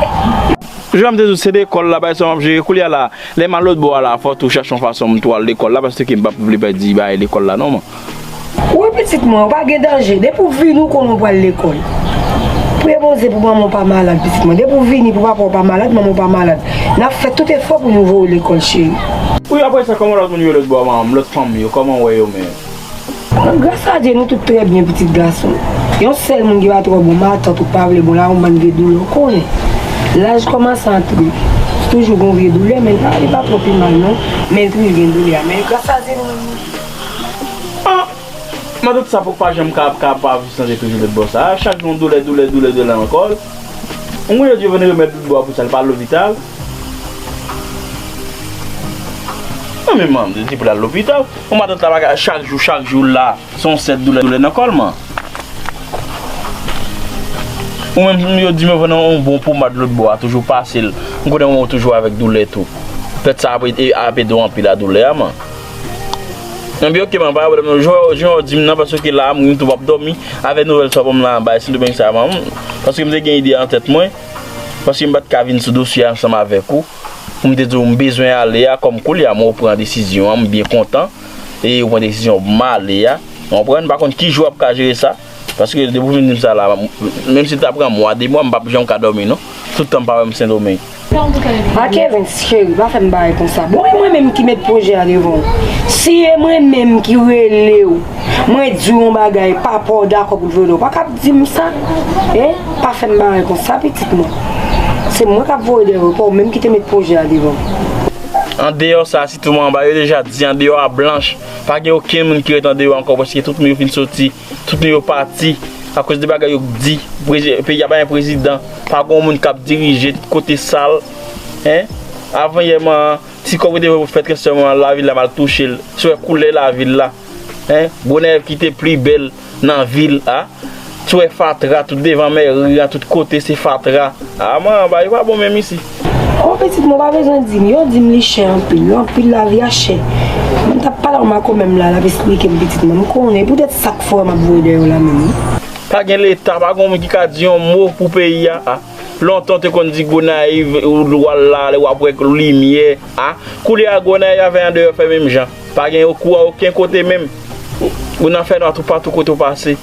Jan m te di w, se lekòl la, bagay sa m ap jere. Koulye a la, lè m al lòt bò a la, fò tou chache yon fason m tou al lekòl la, paske m p ap vle pèdi bagay lekòl la, non, man. Wi, pitit mwen, ou pa gen danje. Depi w vini, ou konnen w pral lekòl. Priye Bondye pou manman w pa malad, pitit mwen. Depi w vini, pou papa w pa malad, manman w pa malad. N ap fè tout efò pou nou voye w lekòl, cheri. Wi, apre sa, kòman lòt moun yo lòt bò a, manman m, lòt fanmi yo, kòman w wè yo menm? Gras a Dye, nou tout trè byen, pitit gason. Yon sèl moun ki pa twò bon, matant ou pa vle bon, la yon bann vye doulè, ou konnen. Laj kòmanse antre. Toujou gon vye doulè, men li pa, li pa twò pi mal, non. Men li toujou gen doulè a. Men gras a Dye, nou menm, nou. Ah! Matant sa poko pa janm ka, ka pa viv sante toujou lòt bò sa. Chak jou yon doulè, doulè, doulè, doulè nan kò l. Yon jou yo di yo vin remèd lòt bò a pou sa, li pa al lopital. Menm an, depi l al lopital, yon matant la pa ka, chak jou, chak jou la, se yon sèt doulè, doulè nan kò l, man. Ou menm, yo di m yo vann yon bon pomad lòt bò a, toujou pase l. M konnen ou toujou avèk doulè tou. Pèt sa ap, e, ap ede w anpil a doulè a, man. Ebyen, oke, man, pa gen pwoblèm non. Jan, jan w di m nan, paske la, mwen tou p ap dòmi avèk nouvèl sa w ban m la anba, si nou byen sa, man. Paske m te gen ide an tèt mwen. Paske m pa t ka vin sou dosye a ansanm avèk ou. Pou m te di w m bezwen ale a, kòm koulye a mwen ou pran desizyon an, m byen kontan. E ou pran desizyon pou m ale a. Ou konprann? M pa konn ki jou w ap ka jere sa. Paske depi w vin di m sa la, menm si l ta pran mwa, de mwa, m p ap janm ka dòmi non. Tout tan m pa wè m Sendomeng. A Kevens, cheri, pa fè m bagay konsa. Bon, e mwen menm ki met pwojè a devan w. Si e mwen menm ki rele w, mwen di w yon bagay, papa w dakò pou l voye dèyè w, ou pa ka ap di m sa. Hein? Pa fè m bagay konsa, pitit mwen. Se mwen k ap voye dèyè w, e pa w menm ki te met pwojè a devan m. Andeyò sa, sitou mwen anba, yo deja di andeyò a blanch. Pa gen okenn moun ki ret andeyò ankò, paske tout moun yo fin soti. Tout moun yo pati akoz de bagay yo di. Prezi-, peyi a pa gen prezidan. Pa gen moun k ap dirije, tout kote sal. Hein? Avanyè man, ti kòb ou te fè pou fè transfè man, lavil la mal touche l. Si w wè koulè lavil la. Hein? Gonayiv ki te pli bèl nan vil a. Si w wè fatra, tout devan mèri a, tout kote se fatra. A, man, bagay pa bon menm isi. O, pitit mwen, pa bezwen di m. Yo di m li chè anpil. Anpil, lavi a chè. Mwen t ap pale ak Mako menm la, l ap esplike m, pitit mwen. M konnen, poutèt sa k fè w m ap voye dèyè w la menm, wi. Pa gen Leta, pa gen moun ki ka di yon mo pou peyi a, a. Lontan, w te konn di Gonayiv, ou, w al la, w ap wè limyè, a. Koulye a, Gonayiv avè andeyò fè menm jan. Pa gen kouran okenn kote menm. Ou nan fènwa toupatou kote w pase.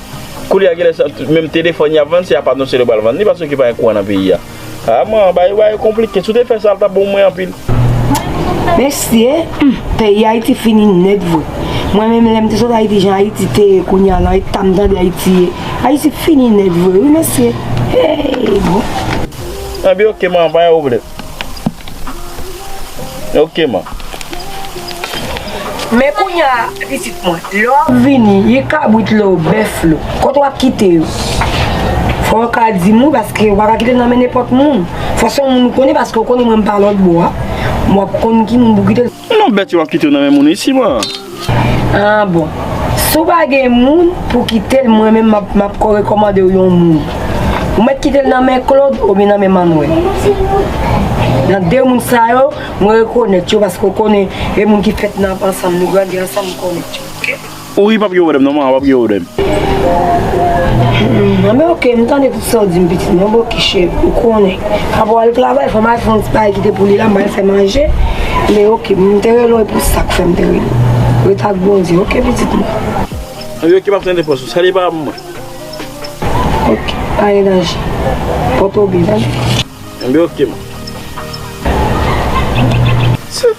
Koulye a, genlè sa, menm telefòn y ap vann, se y ap anonse yo pral vann li, paske pa gen kouran nan peyi a. A, man, bagay, bagay konplike. Si w te fè sa, l t ap bon pou mwen anpil. Mesye, hmm, peyi Ayiti fini nèt vre. Mwen menm, lè m te sot Ayiti, jan Ayiti te ye kounye a la, eta m tande Ayiti ye. Ayiti fini nèt vre, wi, mesye. Hey, bon. Anben, oke, man, pa gen pwoblèm. Oke, man. Men kounye a, pitit mwen, lè w ap vini, ye kabrit lè w bèf lè w. Kote w ap kite yo? Fò w ka di m wi, paske w pa ka kite l nan men nenpòt moun. Fò se yon moun ou konnen, paske w konnen mwen m pa lòt bò a. M w ap konn ki moun pou kite l. Non, bèt yo ap kite yo nan men moun isi, man. Ah bon. Si w pa gen moun pou kite l, mwen menm m ap, m ap ko rekòmande w yon moun. Ou mèt kite l nan men Claude oubyen nan men Manuel. Nan de moun sa yo, mwen rekonèt yo paske w konnen e moun ki fèt nan ansanm, nou grandi ansanm, m konèt yo. Oke? Wi, p ap gen pwoblèm, non, man, p ap gen pwoblèm. Hmm, anben oke, m tande tout sa w di m, pitit mwen, bon, oke, cheri, ou konnen. Apre w al travay, fò m al fè yon ti bagay ki te pou li la, m al fè manje. Men oke, m te rele w, e pou sa k fè m te rele w. Ret ak Bondye, oke, pitit mwen? Anben oke, m ap tande pòs ou. Salye papa pou mwen. Oke, pa gen danje. Pòte w byen, tande? Anben oke, man. Se,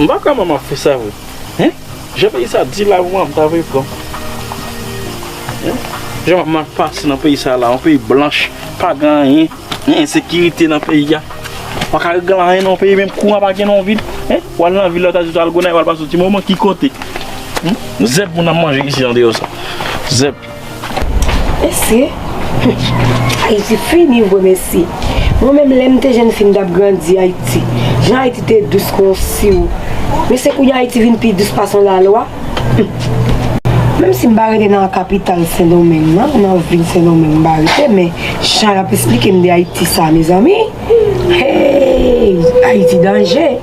m pa kwè manman ap fè sa vre. Hein? Jan peyi sa di la, mwen, m ta vle pran. Hein? Jan m ap mal pase nan peyi sa la, yon peyi blanch, pa gen anyen, ensekirite nan peyi a. Pa ka regle anyen nan yon peyi, menm kouran pa gen nan yon vil. Hein? W al nan vil la, w ta di w al Gonayiv, w al pase yon ti moman, ki kote? Hmm? Zèb moun ap manje isi andeyò sa. Zèb. Mesye, hmm, Ayiti fini vre, mesye. Mwen menm, lè m te jèn fi, m t ap grandi Ayiti. Jan Ayiti te dous kon yon siwo. Mesye, kounye a Ayiti vin pi dous pase yon lalwa. Hmm. Menm si m pa rete nan kapital Sendomeng nan, nan vil Sendomeng m pa rete, men jan y ap esplike m de Ayiti sa, mezanmi. Hey, Ayiti danje.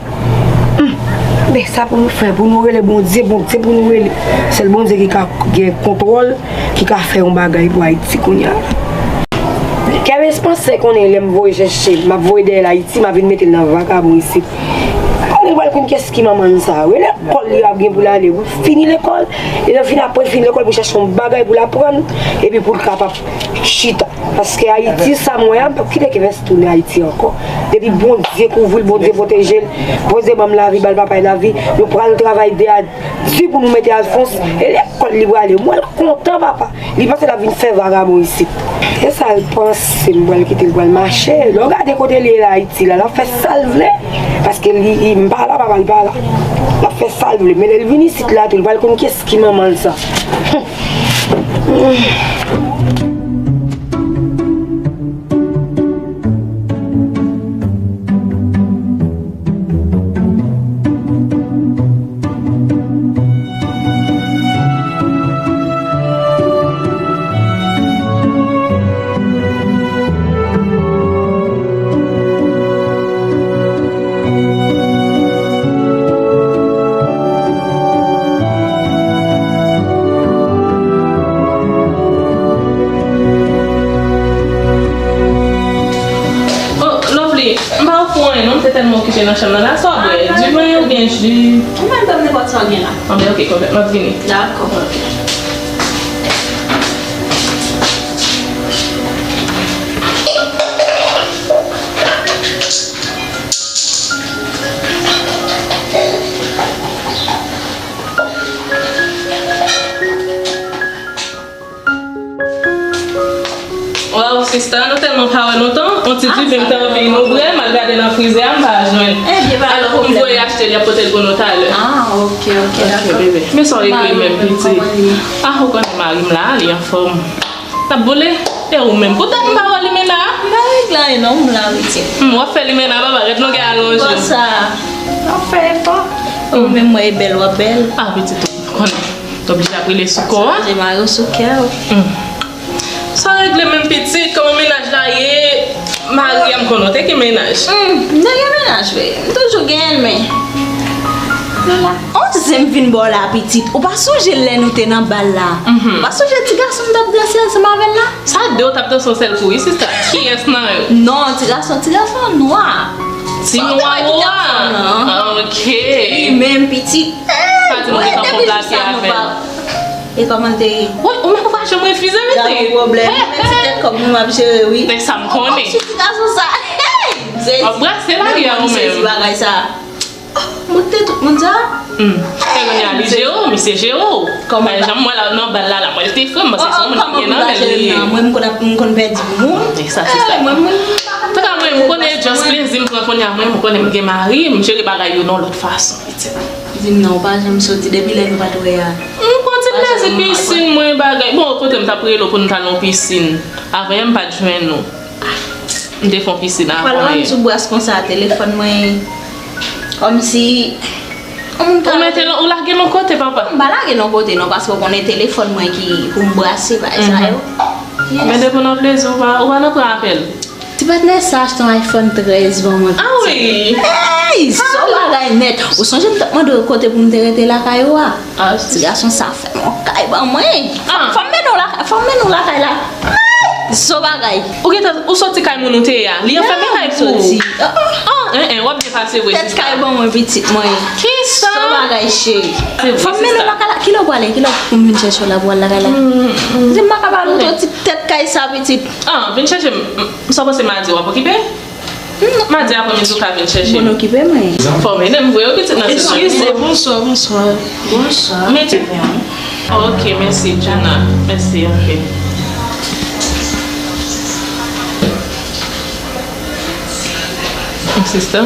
Hmm. Men sa pou nou fè, pou nou rele Bondye, Bondye pou nou rele. Sèl Bondye ki ka gen kontwòl, ki ka fè yon bagay pou Ayiti kounye a. Kevens panse konnen lè m voye chèche, m ap voye dèyè l Ayiti, m ap vin mete l nan vakabon isit. Konnen l pral konn kiyès ki manman l sa. Wi, lekòl li ap gen pou l ale. Wi, fini lekòl, e lè fini apre fini lekòl pou chèche yon bagay pou l aprann, epi pou l kapab chita. Paske Ayiti, sa m wè a, m p ap kite Kevens tounen Ayiti ankò. Depi Bondye kouvri l, Bondye pwoteje l, Bondye ban m lavi, ba l papa y lavi, nou pral travay de a di pou nou mete Alphonse, e lekòl li prale. M wè l kontan, papa. Li panse l ap vin fè vagabon isit. E sa l panse, m pral kite l pral mache. Lè w gade kote l ye la, Ayiti la, l ap fè sa l vle. Paske li, li, m pa la, papa l pa la. L ap fè sa l vle. Men lè l vin isit la tou, li pral konn kiyès ki manman l sa. Te tèlman okipe nan chanm nan la, sa w bwè? Diven oubyen ji? Ou menm ban m nenpòt sa w gen la. Anben, ok, kòmèt, m ap vini. Dakò. Ok. Waw, sista, nou tèlman pa wè lontan. On ti diven m te anvi nou bwè, m al gade nan frizè a, m pa jwenn. Ebyen, pa gen pwoblèm. Alò, pou m voye achte l, y ap pote l pou nou talè. Ah, ok, ok, dakò. Ok, bebe. Men sa w regle menm, pitit? Ah, ou konnen mari m la, li anfòm. L ap boule. E ou menm? Poutèt m pa wè limena a. M pa regle anyen non, m la, pitit. Hmm, w ap fè limena, papa, gad longè alonj ou. Konsa. W ap fè efò. Ou menm, mwen, e bèl, w ap bèl. Ah, pitit, ou konnen. Oblije ap rele sou kò a. Sonje mari w sou kè w. Hmm. Sa regle menm pitit, kòman mennaj la ye? Mari a m konnen w te gen mennaj. Hmm, m te gen mennaj wi. M toujou genyen l, men. Men la, on zen m vin ba w la pitit. Ou pa sonje lè nou te nan bal la? Mhm. Ou pa sonje ti gason m t ap danse ansanm avè l la? Sa de w t ap danse yon sèl kou wi, sista? Kiyès nan yo? Non, ti gason, ti gason nwa. Ti nwa ou a? Ok. Li menm pitit. Sa di nou gentan fon plati avè l. E kòman l te ye? Wi, ou menm ou pa janm refize mete. Gade yon pwoblèm. Menm si tèt kòb nou m ap jere wi. Men sa m konnen. Sou ti gason sa. Hey! W ap brase lari a ou menm. Sezi bagay sa. Oh, mwen te tout moun sa. Hmm. E kounye a li jere w, misye jere w. Kòman? Pa janm wè la nan bal la, la mwen te frè m, paske se yon moun ki gen nan men li ye. Mwen m konn ap, m konn pèdi pou moun. E sa se sa. Mwen, mwen. Antouka mwen, m konnen just plezi m pran kounye a, mwen, m konnen m gen mari, m jere bagay yo nan lòt fason. Di m non, ou pa janm soti depi lè nou pa t wè a. M pran ti plezi pisin mwen bagay. Bon, kote m t ap rele w pou n t al nan pisin. Avan yè m pa t jwenn ou. M te fè yon pisin avan yè. Pral rann sou bras konsa, telefòn mwen kòmsi yon moun ka. Ou mete l, ou lage l yon kote, papa? M pa lage l yon kote non, paske ou konnen telefòn mwen ki pou m brase bagay sa yo. Men depi w nan plezi, ou pa, ou pa nan pran apèl. Ti patnè sa achte yon iPhone trèz ban mwen. Ah wi. Ey, se yon bagay nèt. Ou sonje m t ap mande w kote pou m te rete lakay ou a? Ti gason sa fè m yon kay ban mwen. Fò m mennen w lakay, fò m mennen w lakay la. Ey, se yon bagay. Ou gentan, ou soti kay moun ou te ye a. Li anfèmen kay pou ou. Ah, en, en, w ap byen pase vre, sista. Tèt kay ban mwen pitit mwen. Kisa? Se yon bagay cheri. Fò m mennen w lakay la. Kilè w prale? Kilè pou m vin chèche w la pou w al lakay la? Di m pa ka pale w tò ti tèt kay sa pitit. Ah, vin chèche m. M sa w panse madi w ap okipe? Madi aprèmidi w ka vin chèche m. Bon, okipe mwen. Fò m mennen m voye w pitit nan ti. Eskize, bonswa, bonswa. Bonswa. Mete men w. Ok, mèsi, Jana. Mèsi anpil. Sista.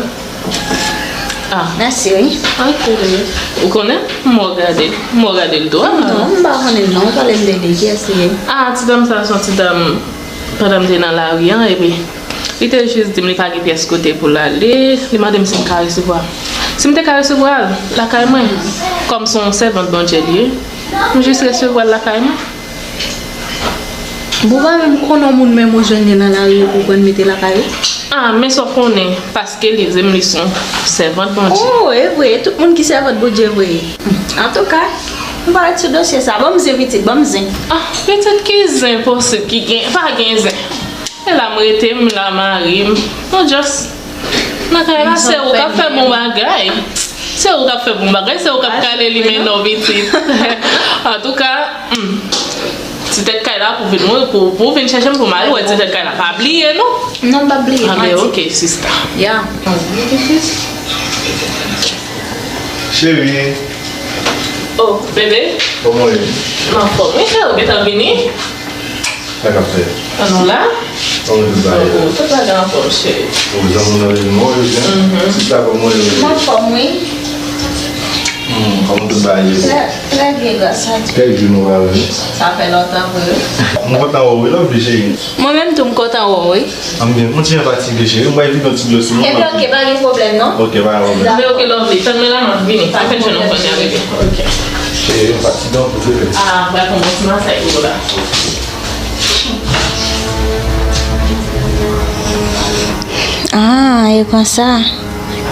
Ah. Mèsi, wi. Ok, bebe. Ou konnen? M wè w gade l. M wè w gade l tou. Ah, non, m pa konnen non. Ou pale m de li. Kiyès li ye? Ah, ti dam sa, se yon ti dam pandan m te nan lari a, epi li te jis di m li pa gen pyès kote pou l ale. Li mande m si m ka resevwa l. Si m te ka resevwa l lakay mwen, kòm se yon sèvant Bondye li ye, m jis resevwa l lakay mwen. Bon, ou pa menm konnen yon moun menm ou jwenn li nan lari pou pran mete lakay ou? Ah, men sa w konnen, paske li di m li se yon sèvant Bondye. Oh, e vre, tout moun ki sèvant Bondye vre. Antouka, m pa ret sou dosye sa. Ban m zen pitit, ban m zen. Ah, pitit ki zen posib ki gen, pa gen zen. E la m rete, m la mari m. Nou just nan kay la, se ou k ap fè bon bagay. Se ou k ap fè bon bagay, se ou k ap kale limena w pitit. Antouka, hmm, ti tèt kay la pou vin, pou, pou vin chèche m pou m al wè ti tèt kay la. Pa bliye non. Non, m p ap bliye. Ah, ben, ok, sista. Ya. Cheri. Oh, bebe. Kòman w ye? M anfòm. Wi, cheri, ou gentan vini? Sa k ap fèt? An nou la? Kòman tout bagay ye? Oh, tout bagay anfòm, cheri. Ou zanmi w nan lil mò yo byen? Mhm. Sista, kòman w ye? M anfòm, wi. Hmm, kòman tout bagay ye? Trè, trè byen, gras a Dye. Kèk jou nou pa wè? Sa fè lontan vre, wi. M kontan wè w, wi, Lovely, cheri. Mwen menm tou, m kontan wè w, wi. Anben, m ti jan fatige, cheri. M pral vide yon ti dlo sou mwen. Ebyen, ok, pa gen pwoblèm, non. Ok, pa gen pwoblèm. Anben, ok, Lovely. Tann mwen la, m ap vini. M fenk jwenn yon kote a, bebe. Ok. Cheri, m fatige anpil, bebe. Ah, m pral pran yon ti masaj pou ou la. Ah, e konsa.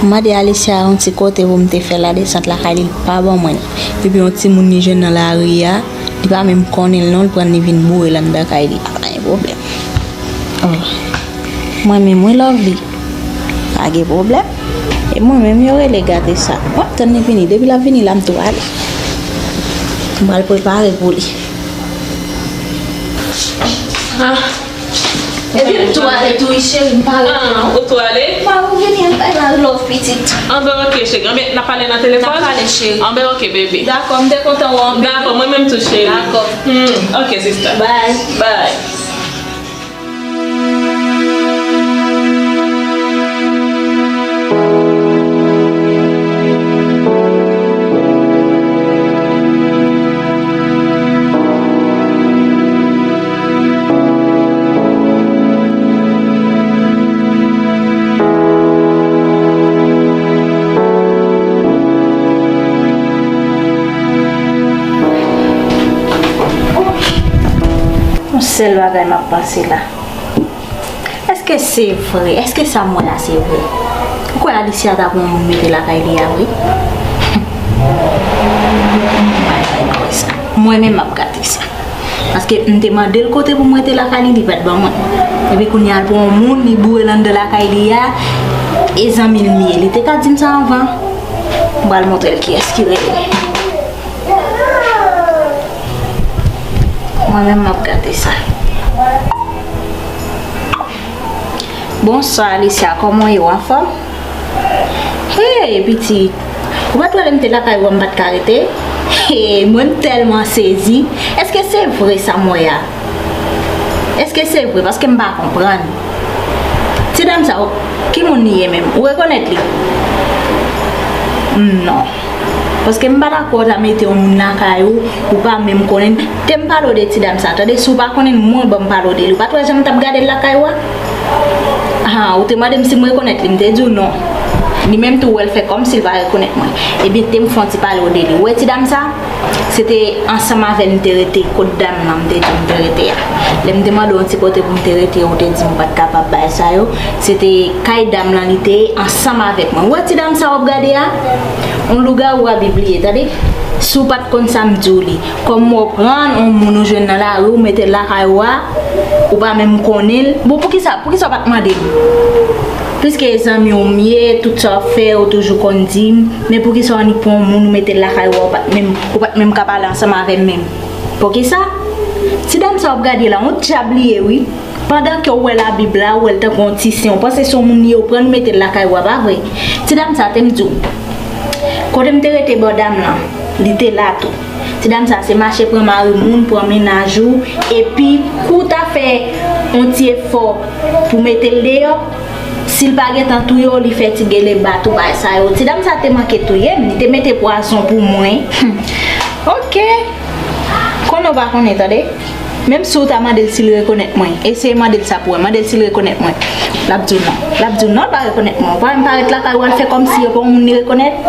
M mande Alicia yon ti kote pou m te fè ladesant lakay li, li pa ban mwen l. Epi yon timoun li jwenn nan lari a, li pa menm konnen l non, li pran l, li vin boure l anndan kay li. Pa gen pwoblèm. Oh. Mwen menm, wi, Lovely. Pa gen pwoblèm. E mwen menm, yo rele gate sa. Mwen ap tann li vini. Depi l ap vini la, m tou ale. M pral prepare pou li. Ah. Epi m tou ale tou wi, cheri, m pa rete non. Ah, ou tou ale? M pa, ou vini, ann bay la love, pitit. Anben, oke, cheri. Anben, n ap pale nan telefòn? N ap pale, cheri. Anben, oke, baby. Dakò, m te kontan wè w anpil. Dakò, mwen menm tou, cheri. Dakò. Hmm, oke, sista. Bye. Bye. Yon sèl bagay m ap panse la. Èske se vre? Èske sa m wè a se vre? Ou kwè Alicia ta pran yon moun mete lakay li a vre? M pa kwè sa. Mwen menm m ap gate sa. Paske m te mande l kote pou m rete lakay li, li pa t ban mwen. Epi kounye a l pran yon moun, li boure l anndan lakay li a. E zanmi l m ye. Li te ka di m sa anvan. M pral montre l kiyès ki rele. Mwen menm m ap gate sa. Bonswa Alicia, kòman w ye, w anfòm? Hey pitit, ou pa t wè lè m te lakay ou a m pa t ka rete? Hey, mwen m tèlman sezi. Èske se vre sa m wè a? Èske se vre? Paske m pa konprann. Ti dam sa, ki moun li ye menm? Ou rekonèt li? Non. Paske m pa dakò w ta mete yon moun lakay ou, ou pa menm konnen l. Te m pale w de ti dam sa, tande, si w pa konnen l, mwen ban m pale w de li. Ou pa t wè jan m t ap gade l lakay ou a? Ha, ou te mande m si m rekonèt li, m te di w non. Li menm tou wè l fè kòmsi l pa rekonèt mwen. Ebyen, te m fè yon ti pale w de li. Ou wè ti dam sa? Se te ansanm avè l m te rete, kot dam nan m te di w m te rete a. Lè m te mande w yon ti kote pou m te rete, ou te di m ou pa t kapab bay sa yo. Se te kay dam nan li te ye ansanm avèk mwen. Ou wè ti dam sa w ap gade a? Yon lougawou a Bib li ye, tande. Si w pa t konn sa m di w li. Kòm w pran yon moun ou jwenn nan lari, ou mete l lakay ou a, ou pa menm konnen l. Bon, poukisa, poukisa w pa t mande m? Piske zanmi w m ye, tout sa w ap fè, ou toujou konn di m. Men poukisa w annik pran yon moun, ou mete l lakay ou a, ou pa t menm, ou pa t menm ka pale ansanm avè m menm? Poukisa? Ti dam sa w ap gade la, yon dyab li ye, wi. Pandan ke w wè Labib la, w wè l tankou yon ti sen, w panse se yon moun li ye, w pran l, w mete l lakay ou a, pa vre? Ti dam sa, te m di w, kote m te rete bò dam lan, li te la tou. Ti dam sa, se mache pran mari moun, pran mennaj ou, epi kou w ta fè yon ti efò pou mete l deyò, si l pa gentan touye w, li fè ti gele bat ou, bagay sa yo. Ti dam sa te manke touye m, li te mete pwazon pou mwen. Hmm. Oke. Konnen w pa konnen, tande. Menm si w ta mande l si l rekonèt mwen, eseye mande l sa pou wè, mande l si l rekonèt mwen. L ap di w non. L ap di w non, l pa rekonèt mwen. Ou pa menm parèt lakay ou al fè kòmsi e pa yon moun li rekonèt.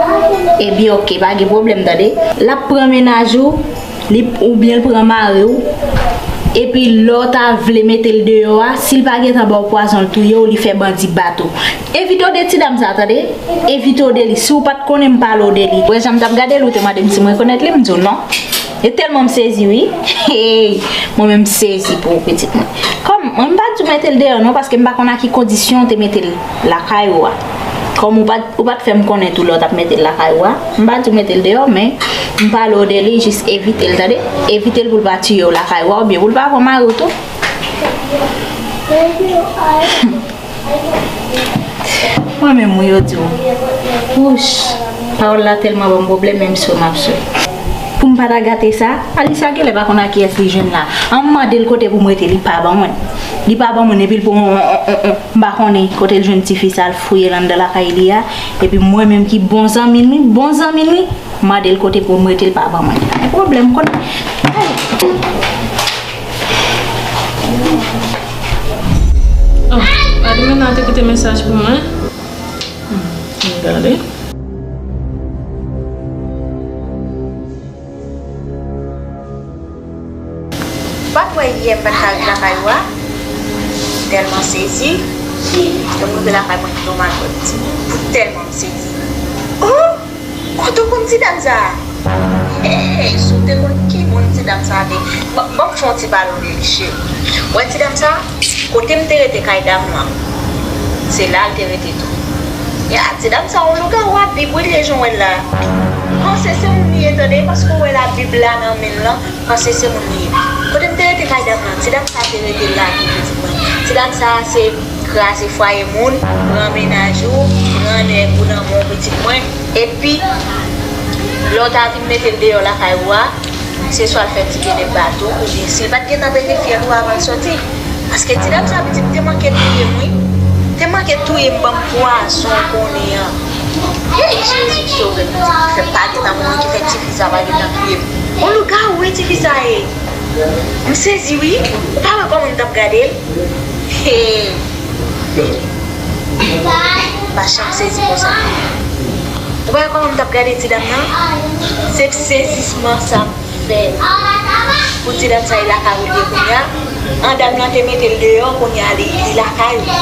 Ebyen, oke, pa gen pwoblèm, tande. L ap pran mennaj ou, li, oubyen l pran mari w. Epi lè w ta vle mete l deyò a, si l pa gentan ba w pwazon, l touye w, li fè bandi bat ou. Evite w de ti dam sa, tande. Evite w de li. Si w pa t konnen m pale w de li. Wè jan m t ap gade l, ou te mande m si m rekonèt li, m di w non. E tèlman m sezi, wi. Hey, mwen menm m sezi pou ou, pitit mwen. Kòm, mwen m pa di w mete l deyò non, paske m pa konn a ki kondisyon w te mete l lakay ou a. Kòm ou pa t, ou pa t fè m konnen tou lè w t ap mete l lakay ou a. M pa di w mete l deyò, men m pale w de li, jis evite l, tande. Evite l pou l pa tiye w lakay ou a, oubyen pou l pa pran mari w tou. Mwen menm, wi, yo di w. Wouch, pawòl la tèlman ban m pwoblèm, menm swe m ap swe. Pou m pa ta gate sa, Alicia genlè pa konn a kiyès li jwenn la. An m mande l kote pou m rete, li pa ban mwen. Li pa ban mwen, epi l pran yon, yon, yon, yon, m pa konnen kote l jwenn tifi sa, l fouye l anndan lakay li a. Epi mwen menm ki bon zanmi l, wi, bon zanmi l, wi, m mande l kote pou m rete, l pa ban mwen. Pwoblèm, konnen. Ay. Oh, Admina te kite mesaj pou mwen. Hmm, m gade. Pa t wè yè m pa t ka ret lakay ou a? M tèlman sezi. Lè m rive lakay mwen, m tonbe atè, m di, pou tèlman m sezi. Oh! Kote w konn ti dam sa a? Hey, si w te konn ki moun ti dam sa a te. Ban, ban m fè yon ti pale w de li, cheri. Ou wè ti dam sa a? Kote m te rete kay dam lan, se la l te rete tou. Ya, ti dam sa yon lougawou a Bib wi, li ye jan w wè l la. Panse se moun li ye tande, paske w wè la Bib la nan men l lan, panse se moun li ye. Kote m te rete kay dam lan, ti dam sa te rete la tou pitit mwen. Ti dam sa se kraze fwaye moun, pran mennaj ou, pran nèg ou nan men w pitit mwen. Epi, lè w ta vin mete l deyò lakay ou a, se swa l fè ti gede bato, oubyen si l pa t gentan pete fyèl ou avan l soti. Paske ti dam sa pitit te manke touye m wi. Te manke touye m, ban m pwazon konnen an. Hey, Jezi sove m, pitit ki fè pa gentan mouri, ki fè tifi sa pa gentan touye m. On lougawou wi tifi sa ye. M sezi wi. Ou pa wè kòman m t ap gade l? Hey. M pa janm sezi konsa. Ou pa wè kòman m t ap gade ti dam nan? Se sezisman sa m fè. Pou ti dam sa e lakay ou li ye kounye a. An dam nan te mete l deyò, kounye a li, li lakay ou.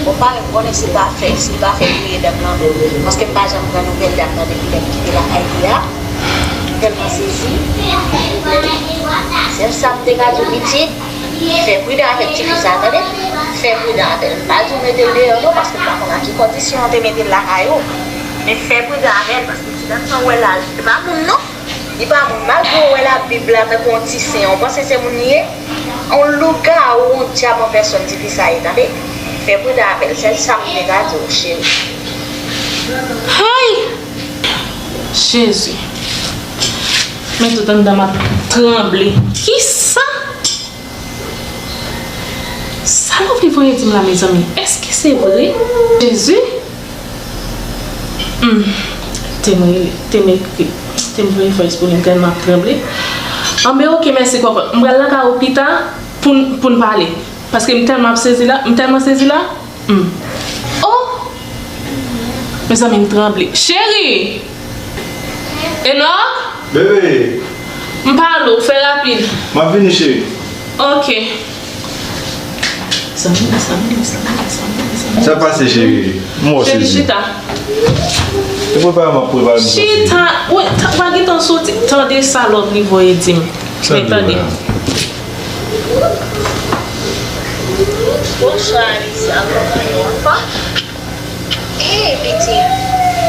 Bon, pa menm konnen si l pa fè, si l pa fè touye dam nan. Paske m pa janm pran nouvèl dam nan depi lè m kite lakay li a. M tèlman sezi. Sèl sa m te ka di w pitit, fè pridan avèk tifi sa, tande? Fè pridan avè l. M pa di w mete l deyò non, paske m pa konn nan ki kondisyon w te mete l lakay ou. Men fè pridan avè l, paske ti dam sa w wè la, li pa moun non. Li pa moun. Malgre w wè Labib la tankou yon ti sen, w panse se moun li ye? On lougawou, on dyab an pèsòn tifi sa ye, tande? Fè pridan avè l. Sèl sa m te ka di w, cheri. Hay! Jezi. Men tout anndan m ap tranble. Kisa? Sa Lovely voye di m la, mezanmi? Èske se vre? Jezi? Hmm. Te m rele, te m ekri, te m voye voice pou li, m tèlman ap tranble. Anben, oke, mèsi, kòkòt. M pral lakay ou pita pou n, pou n pale. Paske m tèlman ap sezi la, m tèlman sezi la. Hmm. Oh! Mezanmi, m tranble. Cheri! Enòk? Bebe! M pale w, fè rapid. M ap vini, cheri. Ok. Zanmi, zanmi, zanmi, zanmi, zanmi. Sa pase, cheri? M wè w sezi. Chita. Se prepare m ap prepare m soti. Chita. Wi, ta, pa gentan soti. Tande sa Lovely voye di m. Men tande. Bonswa, Alisa. Kòman nou anfòm? Hey, pitit.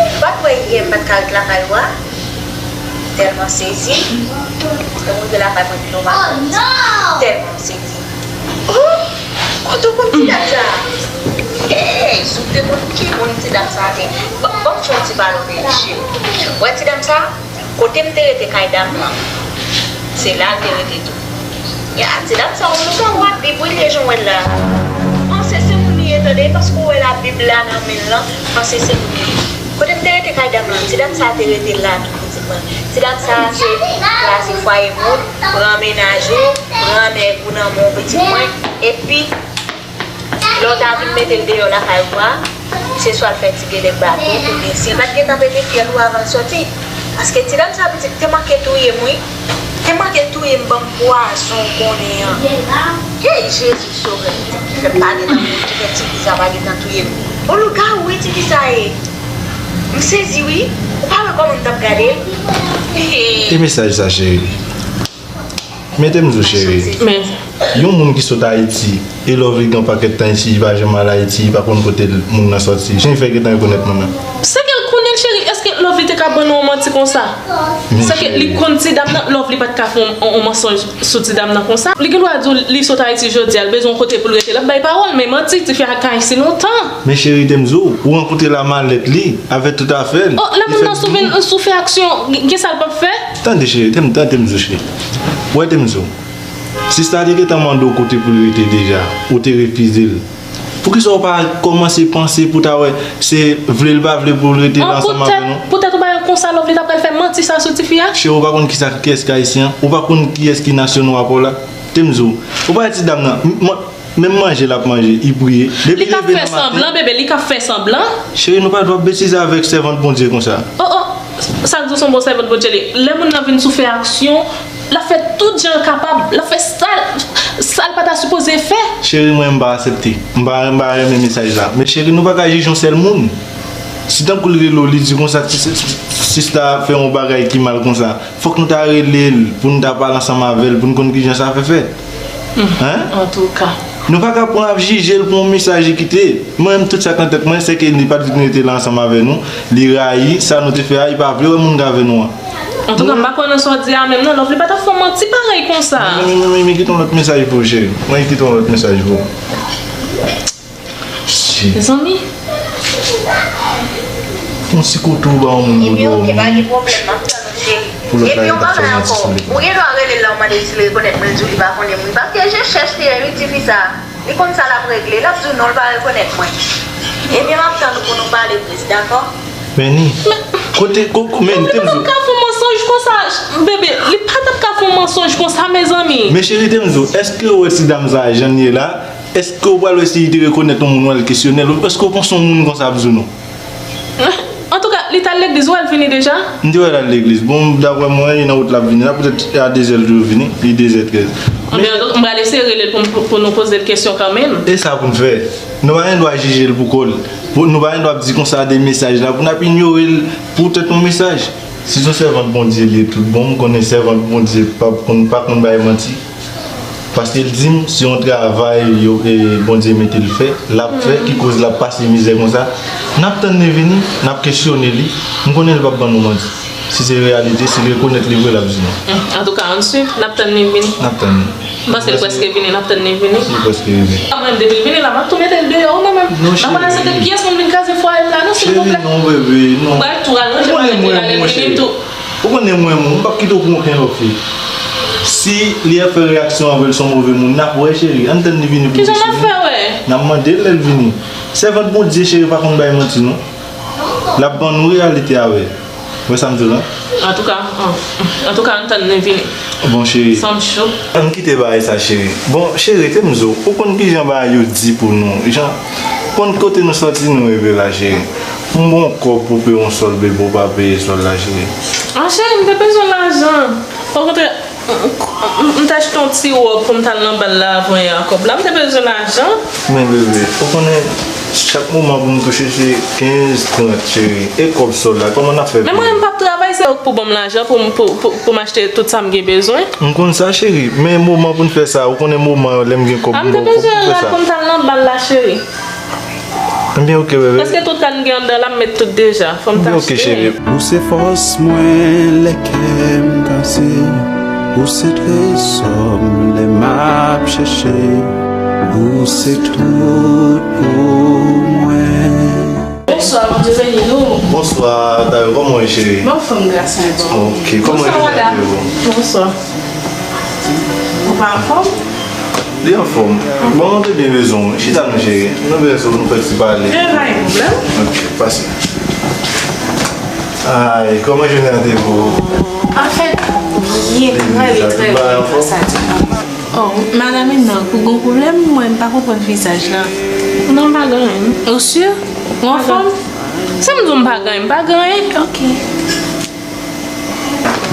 Ou pa t wè yè m pa t ka ret lakay ou a? Tèlman sezi. Paske m rive lakay mwen pi lontan. Tèlman sezi. Oh! Kote w konn ti dam sa? Hey, si w te konn ki moun ti dam sa te. Ban m fè yon ti pale w de li, cheri. Ou wè ti dam sa? Kote m te rete kay dam lan, se la l te rete tou. Ya, ti dam sa yon lougawou a Bib wi, li ye jan w wè l la. Panse se moun li ye tande, paske w wè la Bib la nan men l lan, panse se moun li ye. Kote m te rete kay dam lan, ti dam sa te rete la tou pitit mwen. Ti dam sa se kraze fwaye moun, pran mennaj ou, pran nèg ou nan men w pitit mwen, epi Lè w ta vin mete l deyò lakay ou a, se swa l fè ti gede bato, oubyen si l pa t gentan pete fyèl ou avan l soti. Paske ti dam sa pitit te manke touye m wi. Te manke touye m, ban m pwazon konnen an. Hey, Jezi sove m, pitit ki fè pa gentan mouri, ki fè tifi sa pa gentan touye m. On lougawou wi tifi sa ye. M sezi wi. Ou pa wè kòman m t ap gade l? Hey. Ki mesaj sa, cheri? Mete m di w, cheri. Men. Yon moun ki sot Ayiti, e Lovely gen yon pakèt tan isit, li pa janm al Ayiti, li pa konn kote moun nan sòti. Jan l fè gentan rekonèt moun nan? Sèke l konnen l, cheri. Èske Lovely te ka ban nou yon manti konsa? Sèke li konn ti dam nan, Lovely pa t ka fè yon, yon, yon mansonj sou ti dam nan konsa. Li gen dwa di w li sot Ayiti jodi a, li bezwen yon kote pou l rete, l ap bay pawòl, men manti, tifi a ka isit lontan. Men cheri, te m di w, ou rankontre l a malèt li, avèk tout afè l. Oh, lè moun nan sou vin, sou fè aksyon, gen sa l p ap fè? Tande cheri, te m, tande m di w cheri. Ou wè te m di w. Sista te gentan mande w kote pou l rete deja, ou te refize l. Poukisa w pa kòmanse panse pou ta wè se vle l pa vle pou l rete la ansanm avè nou? Poutèt, poutèt ou pa wè konsa Lovely ta pral fè manti sa sou tifi a? Cheri, ou pa konn kisa, kiyès ki ayisyen an? Ou pa konn kiyès ki nasyon nou a pa w la? Te m di w. Ou pa wè ti dam nan? M, mwen, Menm manje l ap manje, li priye. Depi li leve nan maten. Li k ap fè sanblan, bebe, li k ap fè sanblan. Cheri, nou pa dwe ap betize avèk sèvant Bondye konsa. Oh, oh, sa k di w se yon bon sèvant Bondye li ye. Lè moun nan vin sou fè aksyon, l ap fè tout jan l kapab, l ap fè sa l, sa l pa ta sipoze fè. Cheri, mwen, m pa aksepte. M pa, m pa renmen mesaj la. Men cheri, nou pa ka jije yon sèl moun. Si tankou l rele w, li di konsa, si, si, sista fè yon bagay ki mal konsa, fòk nou ta rele l pou n ta pale ansanm avè l, pou n konn kijan sa fè fèt. Hein? Antouka. Nou pa ka pran ap jije l pou yon mesaj li kite. Mwen menm, tout sa k nan tèt mwen, se ke li pa t vin rete la ansanm avè nou. Li rayi sa nou te fè a, li pa vle wè moun k avè nou an. Antouka, m pa kwè nan sa w di a menm non, Lovely pa t ap fè w manti parèy konsa. Men, men, men, men, kite yon lòt mesaj pou ou, cheri. Mwen kite yon lòt mesaj pou ou. Shit. Mezanmi. Yon ti kote ou ba yon moun pou dòmi. Ebyen, oke, pa gen pwoblèm, m ap tann ou, cheri. Pou lòt la, li t ap fè manti sou li. Epi yon bagay ankò, ou gen dwa rele l la, ou mande si l rekonèt mwen, l di w li pa konnen mwen. Paske je chèch li ye, wi, ti fi sa. Li konn sa l ap regle. L ap di w non, l pa rekonèt mwen. Ebyen, m ap tann ou pou nou pale plis, dakò? Meni, kote, ko, ko, men, te m di w. Li pa t ap ka fè yon mansonj konsa, bebe. Li pa t ap ka fè yon mansonj konsa, mezanmi. Men cheri, te m di w, èske ou wè ti dam sa a, jan l ye la? Èske ou pral wè si li te rekonèt yon moun, w al kesyone l? Èske ou panse yon moun konsa ap di w non? Antouka, li t al legliz, ou wè l vini deja? M te wè l al legliz. Bon, daprè mwen, li nan wout l ap vini la, poutèt a de zè l toujou vini, li de zè trèz. Anben, antouka, m pral eseye rele l pou, pou, pou nou poze l kesyon kanmenm. E sa pou n fè. Nou pa gen dwa jije l pou kò l. Pou, nou pa gen dwa ap di konsa de mesaj la, pou n ap inyore l poutèt yon mesaj. Si se yon sèvant Bondye li ye tout bon, m konnen sèvant Bondye pa konn, pa konn bay manti. Paske l di m se yon travay yo, e, Bondye mete l fè, l ap fè, ki koz l ap pase mizè konsa. N ap tann li vini, n ap kesyone li. M konnen l p ap ban nou manti. Si se reyalite, si l rekonèt li vre, l ap di nou. Antouka, ann swiv, n ap tann li vini. N ap tann li. M panse l prèske vini, n ap tann li vini. Li prèske rive. Mwen menm, depi l vini la, m ap tou mete l deyò, wi, mwen menm. Non, cheri. M pa pral aksepte pyès moun vin kraze fwaye m la, non, silvouplè. Cheri, non, bebe, non. M pral tou rale ranje l, m ap di l al vini tou. Ou konnen mwen, mwen, m p ap kite w pou okenn lòt fi. Si li ap fè reyaksyon anvè l, se yon move moun, n ap wè, cheri. Ann tann li vini pou kesyone. Kijan n ap fè wè? N ap mande l lè l vini. Sèvant Bondye, cheri, pa konn bay manti, non. L ap ban nou reyalite a wè. Wè sa m di w la? Antouka, an, antouka, ann tann li vini. Bon, cheri. San m cho. Ann kite bagay sa, cheri. Bon, cheri, te m di w, ou konn kijan bagay yo di pou nou. Jan, konn kote nou sòti, nou rive la, cheri. M bon kòb pou peye yon sòl, bebe, ou pa peye sòl la, cheri. Ah, cheri, m te bezwen lajan. Okontrè, m, m, m t achte yon ti wòb pou m t al nan bal la avan yè a kòb la. M te bezwen lajan. Men, bebe, ou konnen, chak moman pou m touche, se kenz, trant, cheri. E kòb sòl la, kòman n ap fè pou... Men mwen, m p ap travay, se ou k pou ban m lajan pou m, pou, pou, pou m achte tout sa m gen bezwen. M konn sa, cheri. Men moman pou n fè sa, ou konnen moman lè m gen kòb, m ba w kòb pou fè sa. Pou m t al nan bal la, cheri. Ebyen, oke, bebe. Paske tout sa n gen anndan la, m met tout deja. Fò m t achte. Ebyen, oke, cheri. Ou se fòs mwen lè kè m kase. Ou se trezò m lè m ap chèche. Ou se tout pou mwen. Bonswa, Bondye beni nou. Bonswa, Dayo, kòman w ye, cheri? M anfòm, gras a Bondye. Oke, kòman jounen an ye pou ou? Bonswa. Ou pa anfòm? Li anfòm. Bon, nou te byen bezwen w. Chita non, cheri. Nou bezwen w, nou fè ti pale. Gen pa gen pwoblèm. Oke, pase. Ay, kòman jounen an te ye pou ou? Anfèt, byen, trè byen, trè byen, gras a Dye. Oh, madanm Enock, ou gen pwoblèm? Mwen, m pa konprann vizaj la. Non, m pa gen anyen. Ou si? Ou anfòm? Si m di w m pa gen anyen, m pa gen anyen. Oke.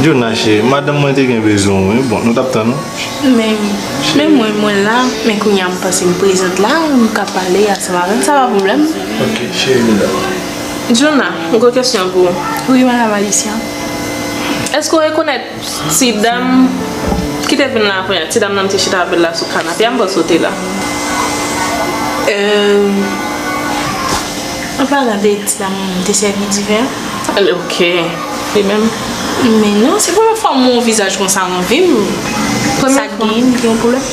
Djouna, cheri, madanm mwen te gen bezwen w, wi. Bon, nou t ap tann ou. Men, men mwen, mwen la, men kounye a m panse m prezant la, m ka pale ansanm avè l, sa pa pwoblèm. Oke, cheri, nou dakò. Djouna, m gen yon kesyon pou ou. Wi, madanm Alicia. Èske w rekonèt ti dam ki te vin la avan yè, ti dam nan m te chita avè l la sou kanape a, m panse w te la. Euh, an palan de ti dam te sèvi diven an. Ok, li menm. Men non, se premye fwa m wè yon vizaj konsa nan vi m. Sa k genyen, gen yon pwoblèm?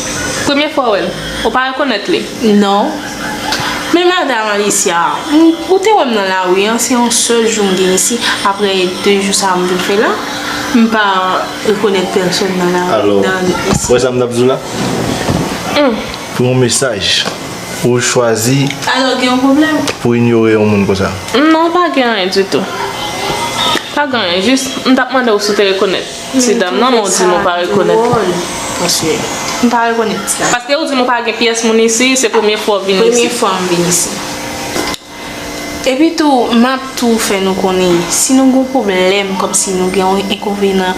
Premye fwa w wè l? Ou pa rekonèt li? Non. Men madanm Alicia, m, ou te wè m nan lari an, se yon sèl jou m gen isi, apre de jou sa a m vin fè la, m pa rekonèt pèsòn nan lari, nan isi. Alò, wè sa m t ap di w la? Hmm. Pou yon mesaj, ou chwazi pou inyore yon moun konsa? Non, pa gen anyen ditou. Pa gen anyen, jis m t ap mande w si w te rekonèt ti dam nan, men w di m ou pa rekonèt. Paske m pa rekonèt ti dam. Paske ou di m ou pa gen pyès moun isi, se premye fwa w vin isi. Premye fwa m vin isi. Epi tou, m ap tou fè nou konnen, si nou gen yon pwoblèm, kòmsi nou gen yon enkonvenan,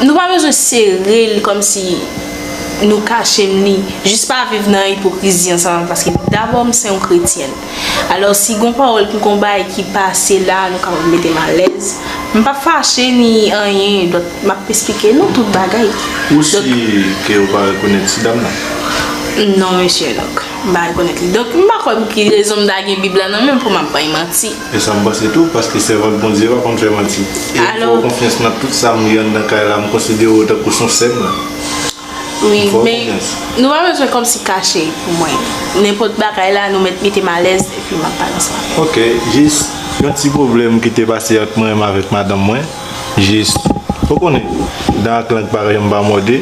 nou pa bezwen sere l kòmsi nou kache m li. Jis pa viv nan ipokrizi ansanm avè m, paske dabò m se yon kretyèn. Alò, si gon pawòl, gon bagay ki pase la, nou kapab mete m alèz, m p ap fache ni anyen, donk, m ap esplike nou tout bagay. Ou si ke ou pa rekonèt ti dam nan? Non, mesye, donk, m pa rekonèt li. Donk, m pa kwè pou ki rezon m ta gen Bib la nan men m pou m ap bay manti. E sa m panse tou, paske sèvant Bondye pa konn fè manti. E m fè w konfyans nan tout sa m li anndan kay la, m konsidere w tankou s on sè m la. Wi, men nou pa bezwen kòmsi kache pou mwen. Nenpòt bagay la, nou mèt mete m alèz, epi m ap pale ansanm avè w. Ok, jis yon ti pwoblèm ki te pase ant mwen menm avèk madanm mwen. Jis, ou konnen, dan ak lang pa janm pa mòde.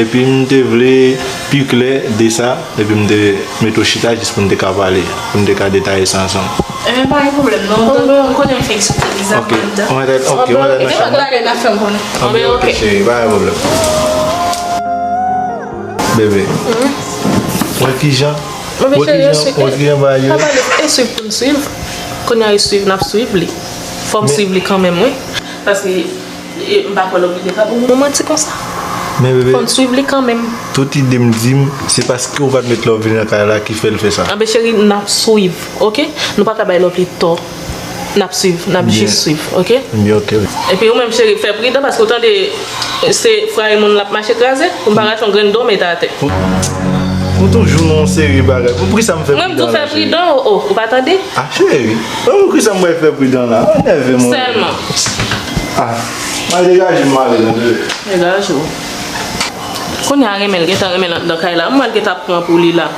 Epi m te vle pi klè de sa, epi m te mete w chita jis pou n te ka pale, pou n te ka detaye sa ansanm. Enben, pa gen pwoblèm, non. Donk, ou konnen m fenk soti deja, ok, mwen anndan. Ok, mwen nan chanm. Talè n ap fè m konnen. Anben, ok, cheri, pa gen pwoblèm. Bebe, wè kijan, wè kijan, wè kijan bagay yo. Sa pa de e swiv pou m swiv. Kounye a e swiv, n ap swiv li. Fò m swiv li kanmenm, wi. Paske, e, m pa kwè l oblije ka pou mwen manti konsa. Men bebe, fò m swiv li kanmenm. Tout ide m di m, se paske ou pa t met love li nan kay la ki fè l fè sa. Anben cheri, n ap swiv, ok? Nou pa ka bay love li tò. N ap swiv, n ap jis swiv, ok? Byen, ok, wi. Epi ou menm cheri, fè pridan paske ou tande se fray moun l ap mache kraze, pou m pa rache yon grenn do mete atè. Ou, ou toujou nan yon seri bagay. Pou, poukisa m fè pridan la, cheri? Mwen m di w fè pridan, o, o, ou pa tande? Ah, cheri. Mwen, poukisa m pral fè pridan la? Ou nève mwen. Sèlman. Ah, mwen degaje m ale, tande. Degaje w. Kounye a renmen l, gentan renmen l anndan kay la. Mwen l gentan pran pou li la.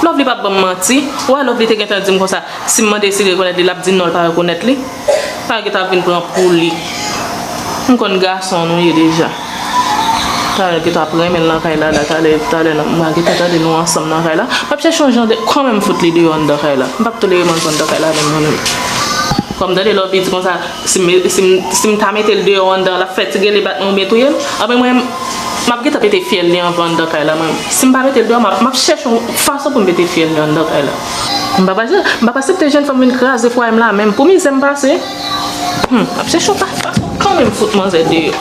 Lovely p ap ban m manti. Ou wè Lovely te gentan di m konsa, si m mande si l rekonèt li, l ap di non, l pa rekonèt li. L gentan vin pran pou li. M konn gason nou ye deja. Talè l gentan ap renmen l nan kay la, la, talè, talè, m a gentan tande nou ansanm nan kay la. M ap chèche yon jan de, kanmenm fout li deyò anndan kay la. M p ap tolere manzè anndan kay la menm mwen menm. Kòm tande Lovely di konsa, si m, si m, si m ta mete l deyò anndan, l ap fè ti gele bat mwen oubyen touye m. Anben mwen, m ap gentan pete fyèl li anvan anndan kay la, mwen. Si m pa mete l deyò, m ap, m ap chèche yon fason pou m pete fyèl li anndan kay la. M p ap aksepte, m p ap aksepte jèn fanm vin kraze fwaye m la, menm pou mizè m pase. Hmm, m ap chèche yon ta-, fason kanmenm fout manzè deyò.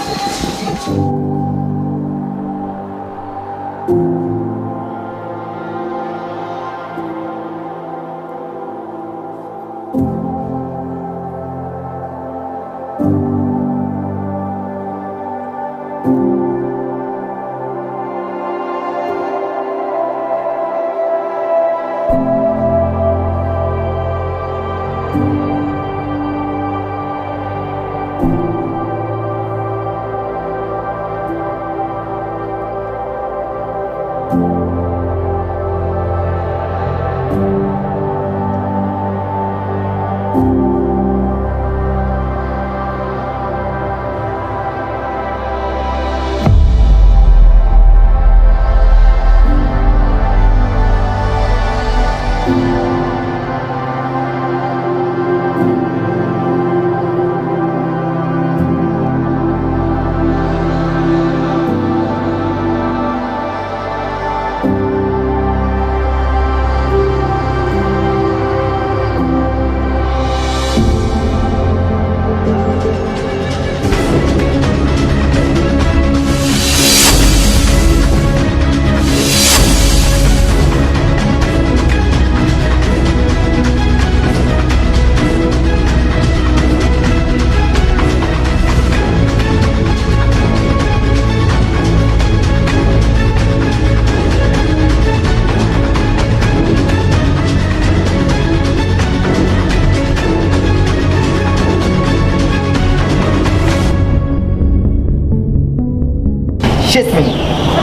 Shit, man.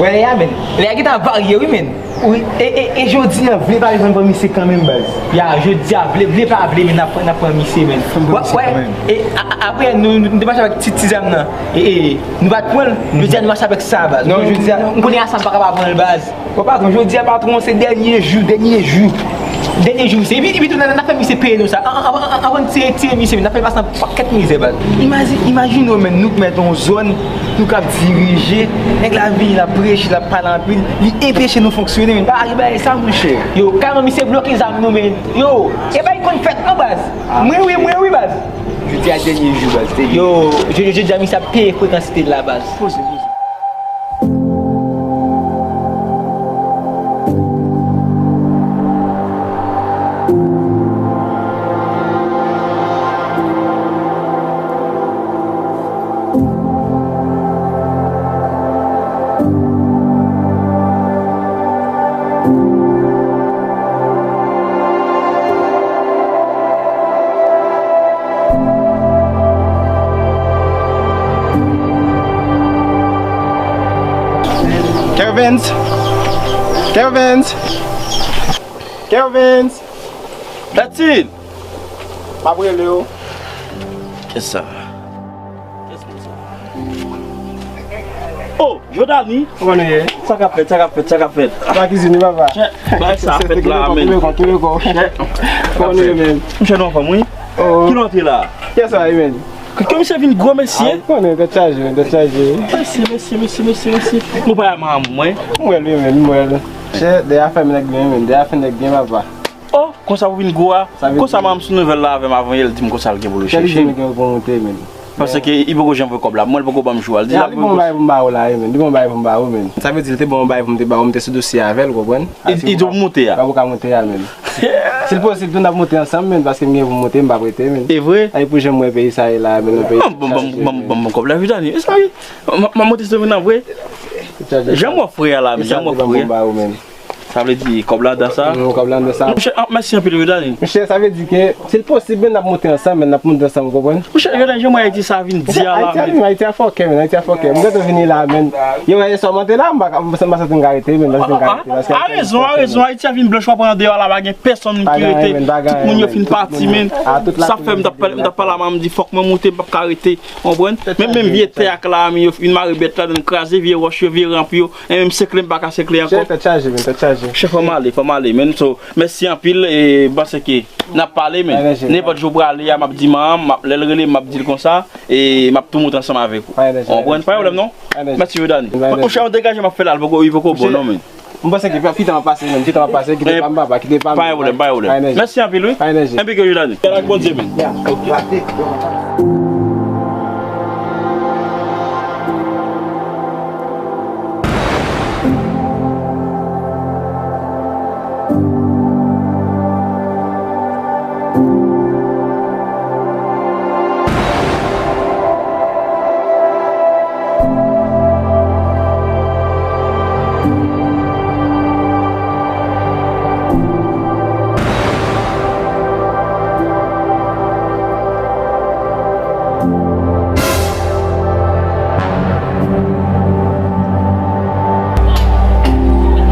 Wè lè a, man. Lè a gentan varye, wi, man. Wi, e, e, e jodi a, vle pa vle, n ap pran misye kanmenm, baz. Ya, jodi a, vle, vle pa vle, men n ap, n ap pran misye, men. Wè, wè, e, a, a, apre, nou, nou, nou te mache avèk ti, ti zam nan. E, e, nou pa t pran l, jodi a, nou mache avèk sa, baz. Non, jodi a. M konnen a sa, m pa ka pa pran l, baz. Wè, patwon, jodi a, patwon, se dènye jou, dènye jou. Dènye jou, se, epi, epi tou, n a, n a fè misye peye nou sa. An, an, an, an, anvan n tire, tire misye, n a fè l pase nan pakèt mizè, baz. Imaji-, imajine w, men, nou k mèt yon zòn, nou k ap dirije, nèg la vini, l ap preche, l ap pale anpil, li enpeche nou fonksyone, men pa rive bagay sa, monchè. Yo, kalman misye bloke zam nou, men. Yo, e bay konn fèt, non, baz. Mwen wi, mwen wi, baz. Jodi a dènye jou, baz. Yo, je, je, jodi a misye ap peye frekansite l la, baz. Poze, poze. Kervens! Kervens! Kervens! That's it! M ap rele w. Kisa? Oh, Jodani! Kòman nou ye? Sa k ap fèt, sa k ap fèt, sa k ap fèt? Nan kizin wi, papa. Chè, bagay sa ap fèt la, men. Tou le kon, tou le kon. Chè, kòman nou ye, men? Monchè, nou anfòm, wi. Oh. Kilè w antre la? Kiyès sa ye, men? Ke misye vin gwo, mesye. Ah, ou konnen, tèt chaje, tèt chaje. Mesye, mesye, mesye, mesye, mesye. Nou pa madanm mwen. M wè l, wi, men, m wè l. Chè, dèyè afè nèg byen, men, dèyè afè nèg byen, papa. Oh, konsa pou vin gwo a. Konsa manman m sou nouvèl la avè m avan yè, l di m konsa l gen pou l chèche m. Kèl ide nou gen pou monte, men? Paske li poko janm voye kòb la. Mwen, l poko ban m jou a. L di l ap voye. Li bon bagay pou m ba ou la, men. Li bon bagay pou m ba ou, men. Sa vle di, l te bon bagay pou m te ba ou, m te sou dosye avè l, ou konprann? Li di w pou monte a. Pou ka monte a, men. Si l posib, tou n ap monte ansanm, men, paske m gen pou m monte, m p ap rete, men. E vre? Ay, pou jan m wè peyi sa ye la, men, yon peyi. Ban m, ban m, ban m, ban m kòb la, Jodani. E sa, wi. M, m ap monte sou vin nan vre. Jan m wè frè a la, men, jan m wè frè a. Sa vle di, kòb la anndan sa? Mm, kòb la anndan sa. Monchè, ah, mèsi anpil, wi, Dani. Monchè, sa vle di ke, si l posib, men n ap monte ansanm, men n ap monte ansanm, ou konprann? Monchè, Jodani, jan m wè Ayiti sa vin di a la, Ayiti a vin, Ayiti a fòkè, men, Ayiti a fòkè. M gentan vini la, men. Yo, wè, yè swa m antre la, m pa ka, m pa santi m ka rete, men, m pa santi m ka rete, paske a rezon, a rezon, Ayiti a vin blanch, w ap pran deyò la, pa gen pèsonn ki rete, tout moun yo fin pati, men. Sa fè m t ap pale, m t ap pale a manman m, m di, fòk mwen monte, m p ap ka rete, w konprann? Menm, menm vye tè ak la, men yo fin mare bèt ladan, kraze vye wòch yo, vye ranp yo, e menm sekle m pa ka sekle ankò. Chè, tèt chaje, men, tèt chaje. Chè, fò m ale, fò m ale, men. So, mèsi anpil, e m panse ke n ap pale, men. Nenpòt jou w prale a, m ap di manman m, m ap, lè l rele m, m ap di l konsa, e m ap tou monte ansanm avèk ou. Ou konprann? Pa gen pwoblèm, non? Mèsi, Jodani. Monchè, yon degaje m ap fè la, li poko, li poko bon, non, men. M panse ke pi tan ap pase, men, pi tan ap pase, kite pa m, papa, kite pa m. Pa gen pwoblèm, pa gen pwoblèm. Mèsi anpil, wi. Enpi ke Jodani. Kè l ak Bondye, men. Ok.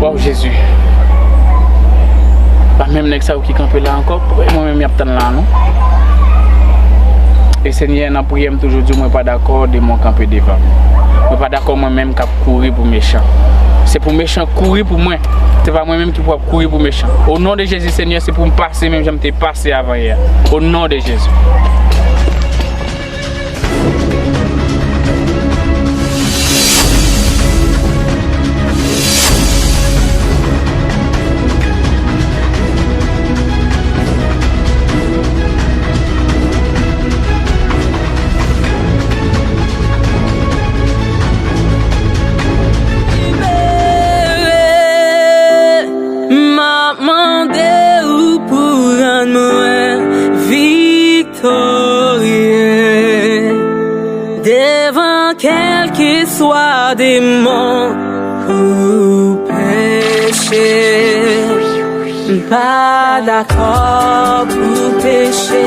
Waw, Jezi. Pa menm nèg sa yo ki kanpe la ankò, mwen menm y ap tann la, non. E Senyè, nan priyè m toujou di w, mwen pa dakò demon kanpe devan m. Mwen pa dakò mwen menm k ap kouri pou mechan. Se pou mechan kouri pou mwen. Se pa mwen menm ki pou ap kouri pou mechan. O non de Jezi, Senyè, se pou m pase menm jan m te pase avan yè. O non de Jezi. M ap mande ou pou rann mwen viktorye devan kèlkeswa demon ou peche. M pa dakò pou peche.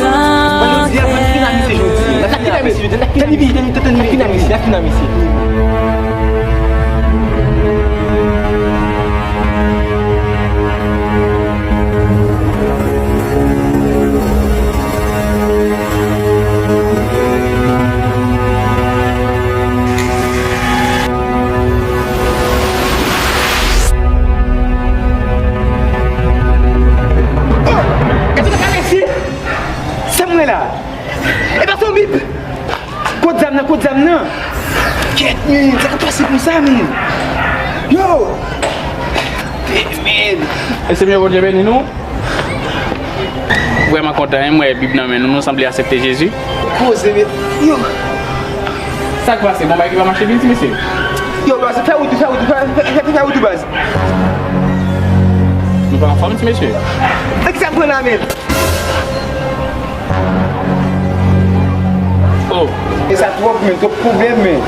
Ban nou di, aprann finalize jodi. N ap finalize, n ap finalize, n ap finalize, n ap finalize. Oh! Gade sa, gade isi! Sa m wè la? E pa se yon Bib? Kot zam nan, kot zam nan? Kèt, men, sa k ap pase konsa, men? Yo! Men! E Senyè Bondye beni nou. Vrèman kontan, wi, m wè Bib nan men nou, nou sanble aksepte Jezi. Koze, men, yo. Sa k pase? Gon bagay ki pa mache byen, ti mesye? Yo, baz, fè wout, fè wout, fè, fè, fè, fè wout, baz. Nou pa anfòm, ti mesye? Nan ki sa m pran la, men? Oh. E sa twòp, men, twòp pwoblèm, men.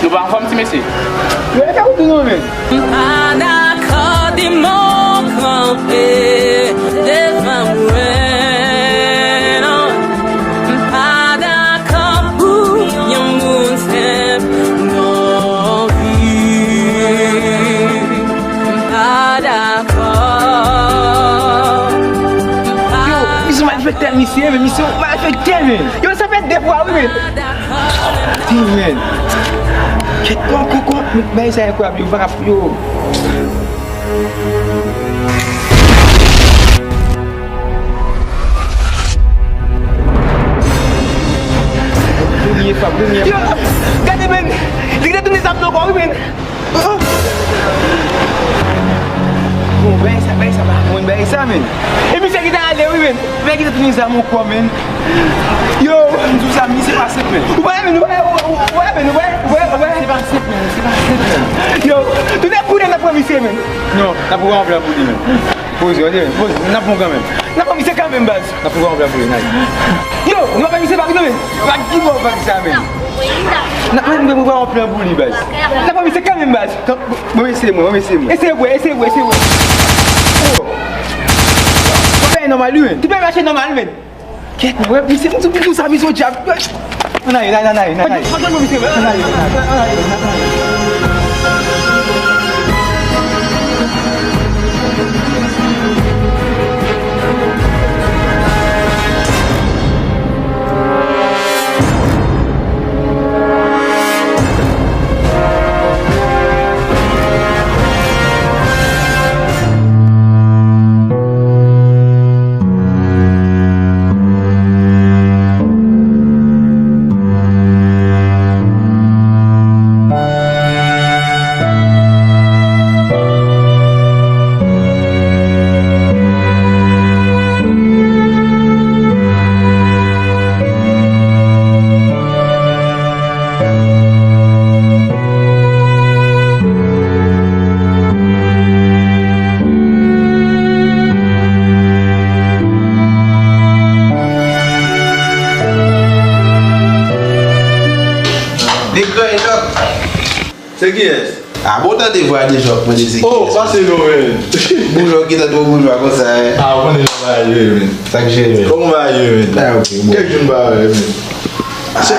Nou pa anfòm, ti mesye? Yo, e fè wout nou, men. M pa dakò demon kanpe devan mwen, non. M pa dakò pou yon moun senp non vi. Malfektè misye, men misye yon malfektè, men. Yo, sa fè de fwa, wi, men. Ti, men. Kèt, kon, kon, kon, men bagay sa enkwayab, yo, vakab, yo. Premye fwa, premye fwa. Yo, gade, men. Li te tounen zam nan ankò, wi, men. Bon, bay sa, bay sa, pa konn bay sa, men. E misye ki ta ale, wi, men. Misye ki ta tounen zam ankò, men. Yo, m di w sa, misye pa senp, men. Ou pa, men, ou pa, ou pa, men, ou pa, ou pa, ou pa. Se pa senp, men, se pa senp, men. Yo, tounen kounye a n ap pran misye, men. Non, n ap pran yon plan pou li, men. Poze, poze, men, poze, n ap pran kanmenm. N ap pran misye kanmenm, baz. N ap pran yon plan pou li, n ale. Yo, nou pa misye bak, non, men. Bak ki bò, bak sa, men. N ap, men, nou pran yon plan pou li, baz. N ap pran misye kanmenm, baz. Bon, eseye mwen, bon, eseye mwen. Eseye bwè, eseye bwè, eseye bwè. Oh. Tout bagay nòmal, wi, men. Tout bagay mache nòmal, men. Kèt, mwen, misye, misye, misye, sa, misye, dyab. Ann ale, ann ale, ann ale, ann ale. Ann ale, ann ale, ann ale. Legrand Enock. Se kiyès? A bon, tande vwa deja w ap mande se kiyès. Oh, pase non, men. Boujwa, w gentan twò boujwa konsa, en. A, w konnen jan bagay yo ye, men. Sa k jere, men. Kòman bagay yo ye, men? Bagay ok, bon. Kèk jou n pa wè, men. Se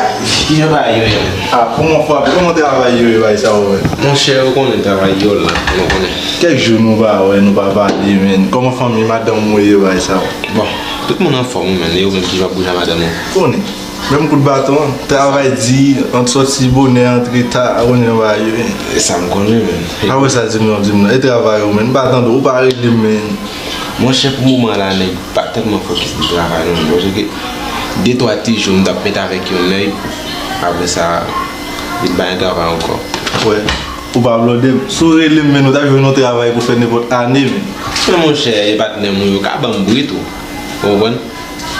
kijan bagay yo ye, men? A, kòman frape, kòman travay yo ye, bagay sa yo, men? Monchè, ou konnen travay yo la, ou konnen. Kèk jou nou pa wè, nou pa pale, men. Kòman fanmi, madanm ou ye, bagay sa yo? Bon, tout moun anfòm, wi, men. E ou menm ki pa boujwa madanm ou? Konnen. Menm kout baton an, travay di, ant sòti bonè, antre ta, ou konnen bagay yo ye. E sa m konnen, men. Apre sa, di m non, di m non. E travay ou, men. M pa tande w, ou pa rele m, men. Monchè, pou moman la, nèg pa tèlman fokis nan travay, non, paske de twa ti jou m t ap mete avèk yon nèg, apre sa, li pa gen travay ankò. Wè, ou pa blode m. Si w rele m, men, ou ta jwenn yon travay pou fè nenpòt ane, men. Men monchè, e patnè m ou yo ka ban m bri tou. Ou konprann?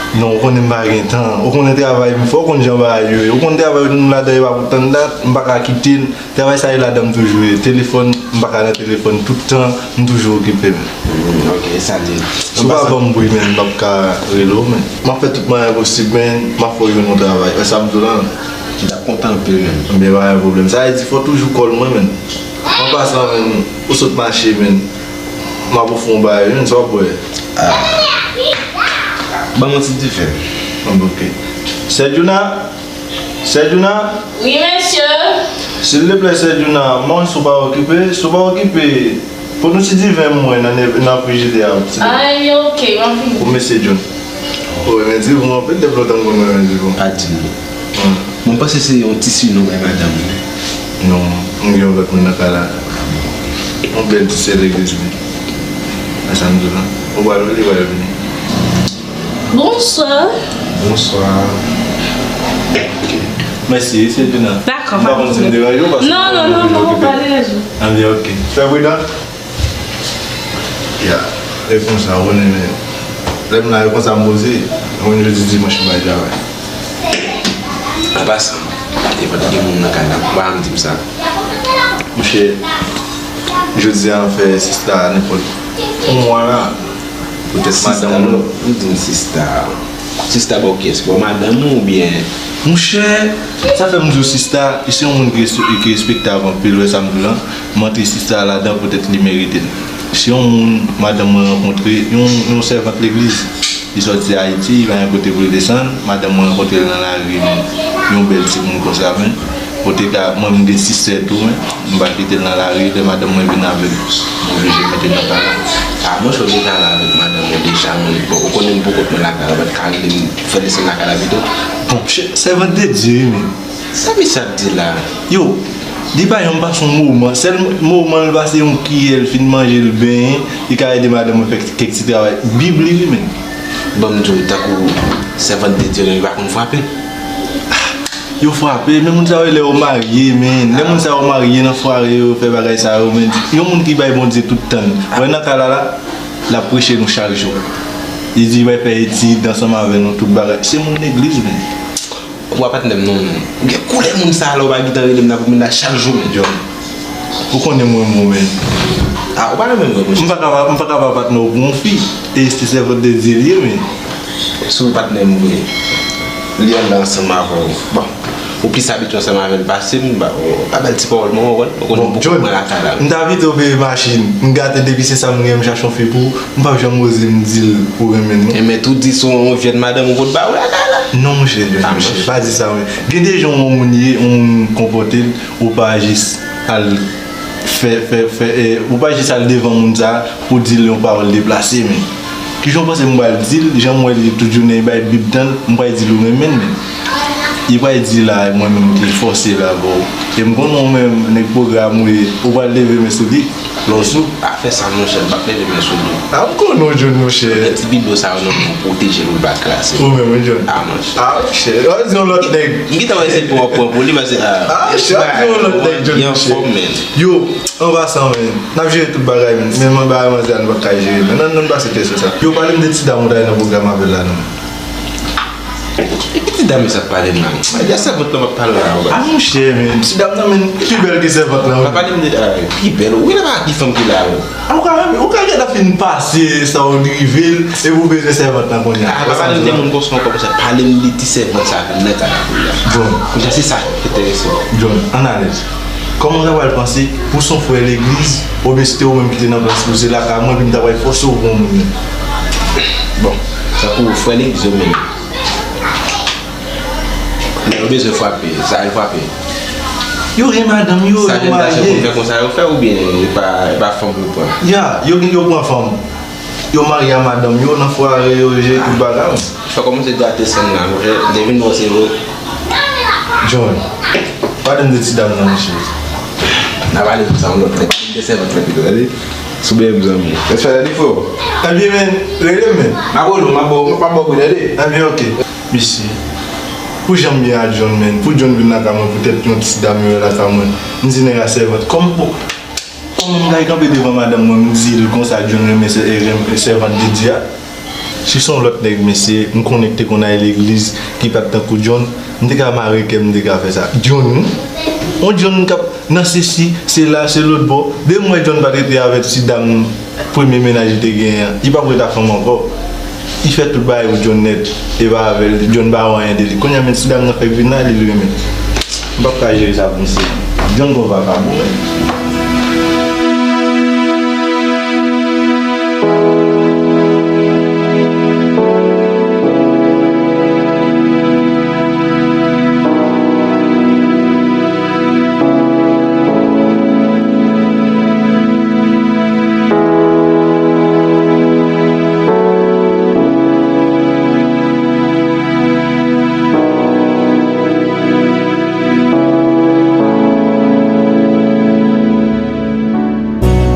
Non, ou konnen m pa gen tan. Ou konnen travay m fè, ou konn jan bagay yo ye. Ou konn travay nou ladan yo pa pou tann dat, m pa ka kite l. Travay sa yo ladan m toujou ye. Telefòn, m pa ka nan telefòn tout tan, m toujou okipe, men. Hmm, ok, sa di. Si w pa ban m bri, men, m p ap ka rele w, men. M ap fè tout mwayen posib, men, m ap fè w jwenn yon travay. Wè sa m di w la, men. M t ap kontan anpil, men. Ebyen, pa gen pwoblèm. Sa vle di, fò w toujou call mwen, men. An pasan, men, ou sot mache, men. M ap ofri w yon bagay, men, sa w ap bwè? Ah. Ban m yon ti dife. Bon, ok. Sè Djouna? Sè Djouna? Wi, mesye. Silvouplè, sè Djouna, mwen, si w pa okipe, si w pa okipe, pote yon ti diven mwen nan, nan frijidè a, silvouplè. Ah, ebyen, ok, m ap vini. Pou mesye Djouna. O, men diven, anpil de lontan m konn renmen diven. Pa di m non. Hmm. Mwen panse se yon ti sinon bay madanm ou. Non, m gen yon lòt moun nan kay la. Yon bèl ti sè legliz li. Nan sa m di w lan. Ou pral wè li pral vini. Bonswa. Bonswa. Ok. Mèsi, se Djouna. Dakò, m pa konn si m deranje w paske non, non, non, non, pa deranje. Anbyen, ok. Fè pridan. Ya, e konsa, ou konnen, men lè m la, e konsa m poze, ou konnen jodi dimanch m bay travay. An pasan, e pa t gen moun nan kay la, ou pa janm di m sa. Monchè, jodi a, m fè sista a nenpòt yon mwa la. Poutèt madanm ou. Ou di m sista. Sista ba w kiyès? Ba w madanm ou oubyen? Monchè, sa fè m di w sista, li se yon moun ki res-, ki respektab anpil, ou wè sa m di w lan. M antre sista a ladan poutèt li merite l. Se yon moun, madanm mwen rankontre, yon, yon sèvant legliz. Li sòti Ayiti, li pa gen kote pou l desann. Madanm mwen rankontre l nan lari, men yon bèl timoun konsa, men. Poutèt mwen, m gen sis sè tou, men m pa kite l nan lari. Lè madanm mwen vin avè l, m oblije mete l nan kay la. A, monchè, ou deja la avèk madanm ou deja, men bon, ou konnen m pou kont mwen lakay la, ou pa t ka rele m fè desann lakay la pito? Bon, monchè, sèvant de Dye, wi, men. Sa misye ap di la? Yo, li pa janm pase yon moman. Sèl moman l pase yon kiyè, l fin manje, l benyen, li ka ede madanm mwen fè kèk ti travay. Bib li, wi, men. Ban m di w, tankou sèvant de Dye, li pa konn frape. Yo frape, men moun sa yo lè yo marye, men. Lè moun sa yo marye nan fware, yo fè bagay sa yo, men. Yon moun ki bay Bondye tout tan. Wè nan ka la la, l ap preche nou chak jou. Li di l pral fè etid ansanm avè nou, tout bagay. Se moun legliz, men. Ou pa patnè m non, men. Ou gen koulè moun sa la, ou pa gentan rele m nan pou moun la chak jou, men. John, ou konnen mwen, mwen, men. A, ou pa renmen m vre, monchè. M pa ka, m pa ka pa patnè w pou yon fi. E se sèvant de Dye li ye, men. Si w patnè m vre, li anndan ansanm avè w. Bon, ou plis abitye ansanm avè l pase m, ba, ou pa ba l ti pawòl, mwen, ou konn, ou konn m poko pran lakay la. M ta pito peye machin, m gate depi se sa m gen, m chache yon fi pou ou, m p ap janm oze m di l ou renmen l, non. Enben, tou di se yon vyèt madanm ou pot ba ou lakay la. Non, monchè, John, monchè, pa di sa, men. Gen de jan yon moun ye, yon moun konpòte l, ou pa jis al fè, fè, fè, e, ou pa jis al devan moun sa pou di l yon pawòl deplase, men. Kijan w panse m pral di l, jan m wè li tout jounen, li bay Bib tan, m pral di l ou renmen l, men. Li pral di la, mwen menm ki fòse l avè w. E m konnen w menm, nèg pwogram ou ye, ou pral leve men sou li, lè w sou. Pa fè sa, monchè, m p ap leve men sou li. A, m konnen w, John, monchè. Ti biblo sa yo, non, pou pwoteje l, pou l pa kraze. Ou menm, wi, John. A, monchè. A, monchè, w ap di yon lòt nèg. M gentan wè se pou w ap pran pou li, paske, a, a, monchè, w ap di yon lòt nèg, John, monchè. Yo, an pasan, men, n ap jere tout bagay, men, men bagay manzè a, nou p ap ka jere, men, nan, nan, pase tèt sou sa. Yo, pale m de ti dam ou t al nan pwogram avè l la, non. E ki ti dam sa ap pale m la, men? Sa sèvant lan m ap pale la, wè. A, monchè, men, ti dam nan, men, pi bèl ke sèvant lan, wi. Pa pale m de, a, pi bèl, wi, la pa ki fanm ki la, wi. A, ou ka, ou ka gentan fin pase sa w rive l, epi ou bezwen sèvant lan kounye a. A, pa pale m de moun konsa ankò, konsa, pale m de ti sèvant sa nan kay la kounye a. John. Kounye a, se sa ki enterese m. John, ann alèz. Kòman w ta pral panse pou se yon frè legliz, oubyen si te ou menm ki te nan plas pou se lakay mwen, epi m ta pral fòse w pou yon moun menm? Bon, tankou frè legliz yo menm. Lè yo bezwen frape, sa yo frape. Yo gen madanm yo, yo marye. Sa jèn gason konn fè konsa yo fè, oubyen e pa, e pa fanm yo pran? Ya, yo gen, yo pran fanm. Yo marye a madanm yo, nan fware yo, jere tout bagay. Fè kòmanse gate san nan, monchè. Devin wè se vre. John, pale m de ti dam nan, monchè. N a pale de sa yon lòt lè. Pale m de sèvant lan pito, tande. Sou byen m zanmi. Respè tande frè. Ebyen, men, rele m, men. M ap rele w, m ap ba w, m ap ba w kou, tande. Ebyen, oke. Mesye, pou jan m ye a John, men, pou John vin lakay mwen, poutèt yon ti dam yo lakay mwen, m di nèg la sèvant. Kòm pou, kòman m gay kanpe devan madanm mwen, m di l konsa John renmen sè-, e renmen sèvant de Dye a? Si se yon lòt nèg, mesye, m konnen ki te konn al legliz, ki pa t tankou John, m te ka mare kè m, m te ka fè sa. John, wi. On John k ap nan sesi, se la, se lòt bò. Depi m wè John pa t rete avèk ti dam premye mennaj li te genyen an, li p ap ret ak fanm ankò. Li fè tout bagay pou John nèt. E pa avè l, John pa wè anyen de li. Kounye a, men ti dam nan fèk vin la, li renmen. M p ap ka jere sa pou misye. John gon vakabon, wi.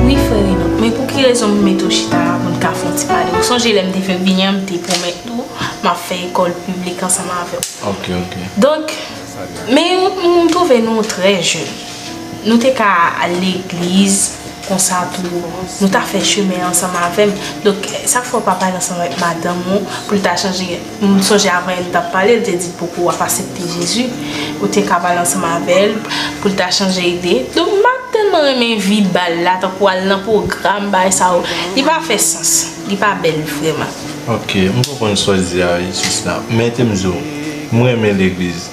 Wi, frè Reno, men pou ki rezon m mete w chita la pou n ka fè yon ti pale? Ou sonje lè m te fè vini an, m te pwomèt ou m ap fè ekòl piblik ansanm avè w. Ok, ok. Donk, men m, m twouve nou trè jèn. Nou te ka al legliz, konsa tou, nou ta fè chemen ansanm avè m. Donk, sa k fè w pa pale ansanm avèk madanm ou pou l ta chanje? M sonje avan yè n t ap pale, l te di l poko ap aksepte Jezi. Ou te ka pale ansanm avè l pou l ta chanje ide. Donk, m pa tèlman renmen vi bal la, tankou al nan pwogram, bagay sa yo. Li pa fè sans. Li pa bèl, vrèman. Ok, m konprann sa w di a, wi, sista. Men, te m di w, m renmen legliz.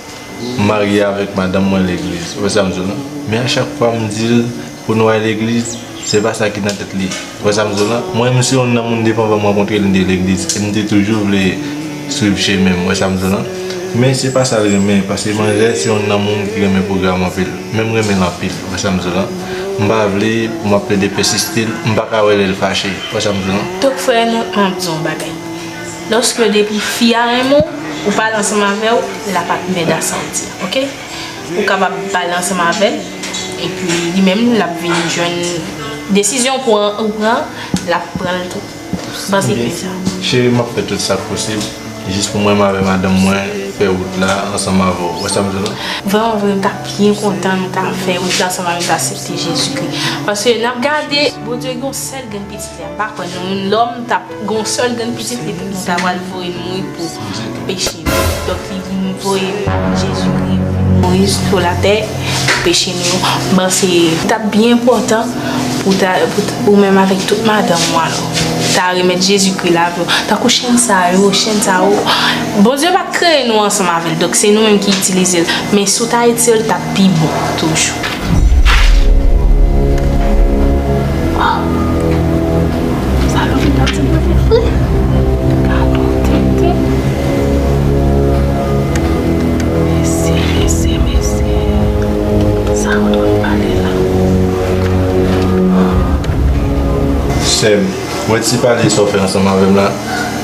M marye avèk madanm mwen legliz. Ou wè sa m di w lan? Men a chak fwa m di l pou nou al legliz, se pa sa ki nan tèt li. Ou wè sa m di w lan? Mwen, m se youn nan moun depi anvan m rankontre l, m te legliz. E m te toujou vle swiv chemen m. Ou wè sa m di w lan? Men se pa sa l renmen, paske manzè se youn nan moun ki renmen pwogram anpil. Men m renmen l anpil. Ou wè sa m di w lan? M pa vle pou m ap plede pèsiste l, m pa ka wè lè l fache. Ou wè sa m di w lan? Donk, frè, nou, m ap di w yon bagay. Lòske depi fi a renmen w, ou pale ansanm avè w, l ap admèt a sa w di a, oke? Ou kapab pale ansanm avè l, epi li menm, l ap vin jwenn desizyon pou an- ou pran, l ap pran l tou. Panse ki sa? Cheri, m ap fè tout sa k posib, jis pou mwen menm avè madanm mwen fè wout la ansanm avè w. Ou wè sa m di w lan? Vrèman vre, m ta byen kontan nou ta fè wout la ansanm avè w, nou ta aksepte Jezikri. Paske n ap gade, Bondye gen yon sèl grenn pitit li a. M pa kwè nan yon lòm t ap gen yon sèl grenn pitit li, nou ta pral voye l mouri pou peche nou. Donk, li vin voye Jezikri mouri sou latè pou peche nou yo. M panse li t ap byen enpòtan pou ta, pou, ou menm avèk tout madanm ou alò, ta remèt Jezikri lavi w. Tankou chèn sa yo, chèn sa yo, Bondye pa t kreye nou ansanm avè l, donk se nou menm ki itilize l. Men si w ta retire l, t ap pi bon toujou. Waw! Sa yo vin ap di mwen vre. Gad on tenten. Mesye, mesye, mesye. Sa yo dwe pale la. Sè m, wè ti pale sa w fè ansanm avè m la,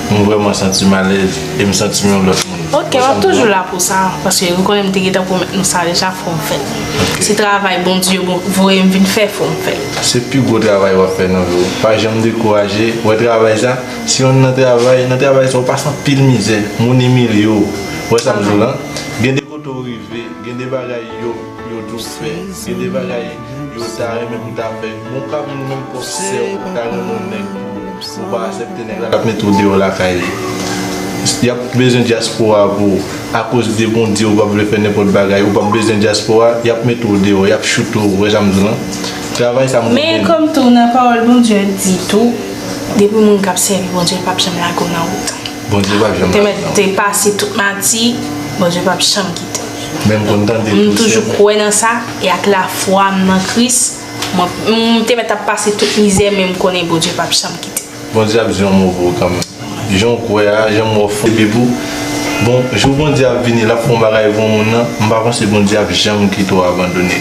m vrèman santi m alèz e m santi m yon lòt moun. Ok, m ap toujou la pou sa, paske ou konnen m te gentan pwomèt nou sa deja, fò m fè l. Ok. Se travay Bondye bon, voye m vin fè, fò m fè l. Se pi gwo travay w ap fè nan vi w. Pa janm dekouraje. Wè travay sa, se youn nan travay, nan travay sa, ou pase anpil mizè, moun imilye w. Wè sa m di w lan? Gen de kote w rive, gen de bagay yo, yo di w fè, gen de bagay yo ta renmen pou ta fè. Bon, ka vin menm pwòp sè w ta renmen yon nèg pou ou pa aksepte nèg la, l ap mete w deyò lakay li. Y ap bezwen dyaspora pou ou. Akoz de Bondye, ou p ap vle fè nenpòt bagay, ou p ap bezwen dyaspora, y ap mete w deyò, y ap choute w, ou wè sa m di w lan? Travay sa m konprann. Men kòm tou nan pawòl Bondye di tou, depi moun k ap sèvi Bondye, l p ap janm lage w nan wout. Bondye p ap janm lage w nan wout. Te mèt te pase tout mati, Bondye p ap janm kite w. Men m konn tande tou, sè m. M toujou kwè nan sa, e ak lafwa m nan Kris, mwen, m te mèt ap pase tout mizè, men m konnen Bondye p ap janm kite m. Bondye ap di yon mo pou ou kanmenm. Jan w kwè a, jan m wè w fon epi pou. Bon, jou Bondye ap vini, l ap fè yon bagay pou yon moun nan, m pa panse Bondye ap janm kite w abandone.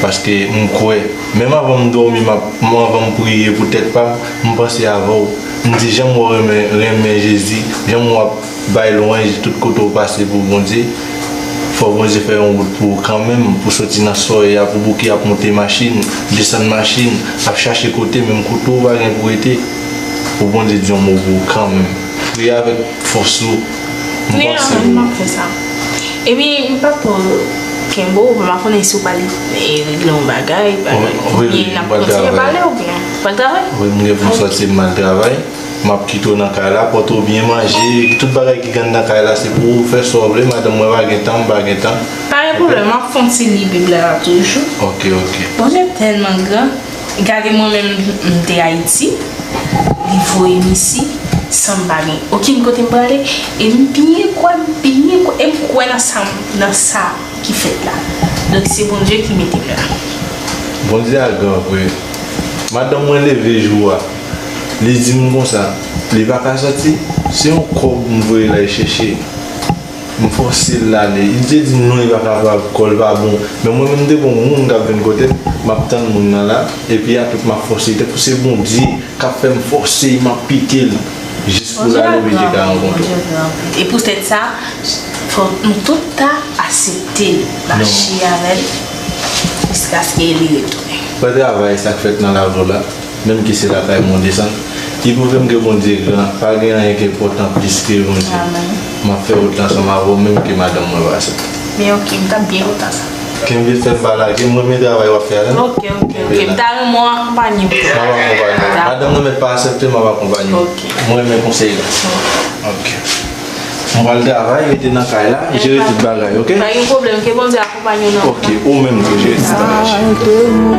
Paske m kwè, menm avan m dòmi, m ap, m, avan m priye pou tèt pa m, m panse avè w. M di, jan m wè w renmen, renmen Jezi, jan m wè w ap bay lwanj tout kote w pase pou Bondye, fò Bondye fè yon wout pou ou kanmenm, pou soti nan sòy a, pou bouke ap monte machin, desann machin, ap chache kote, menm kote w pa gen pou rete, pou Bondye di yon mo pou ou kanmenm. Priye avèk fòs ou, m panse ou. M ap fè sa. Epi, m p ap kenbe w, m pa konnen si w pral, e, regle yon bagay, bagay. Wi, wi, m pral travay. Oubyen n ap kontinye pale, oubyen w pral travay? Wi, m gen pou m sòti, m al travay. M ap kite w nan kay la, pote w byen manje, tout bagay ki gen nan kay la, se pou ou fè sa w vle, madanm mwen pa gen tan, m pa gen tan. Pa gen pwoblèm, m ap fè yon ti li Bib la toujou. Ok, ok. Bondye tèlman gran, gade mwen menm, m te Ayiti, li voye m isi, san m pa gen okenn kote m prale, e m byen kwè, m byen kwè, e m kwè nan sa, nan sa ki fèt la. Donk, se Bondye ki mete m la. Bondye a gran vre. Madanm mwen leve jou a, li di m konsa, li pa ka sòti. Se yon kòb m voye l al chèche. M fòse l ale. Li te di m non, li pa kapab, kò l pa bon. Men mwen menm, m te gon moun k ap vin kote m, m ap tann moun nan la, epi a tout m ap fòse. Tankou se Bondye k ap fè m fòse, m ap pike l. Jis pou l ale, epi te ka rankontre w. Bondye gran, Bondye gran. E poutèt sa, fò nou tout ta aksepte l, mache avè l, jiskaske li retounen. Fè travay sa k fèt nan lavi w la, menm ke se lakay mwen w desann. Li pwouve m ke Bondye gran, pa gen anyen ki enpòtan plis ke Bondye. Amèn. M ap fè wout la ansanm avè w, menm ke madanm mwen pa aksepte. Men ok, m t ap byen kontan sa. Kenbe fèm, pa lage, m renmen travay w ap fè a la. Ok, ok, ok. M ta renmen w akonpanye m tou. M ap akonpanye w. Madanm nan mèt pa aksepte, m ap akonpanye w. Ok. Mwen renmen konsèy la. Ok. M pral travay, rete nan kay la, jere tout bagay, ok? Pa gen pwoblèm, ke Bondye akonpanye w nan wout la. Ok, ou menm tou, jere tout bagay.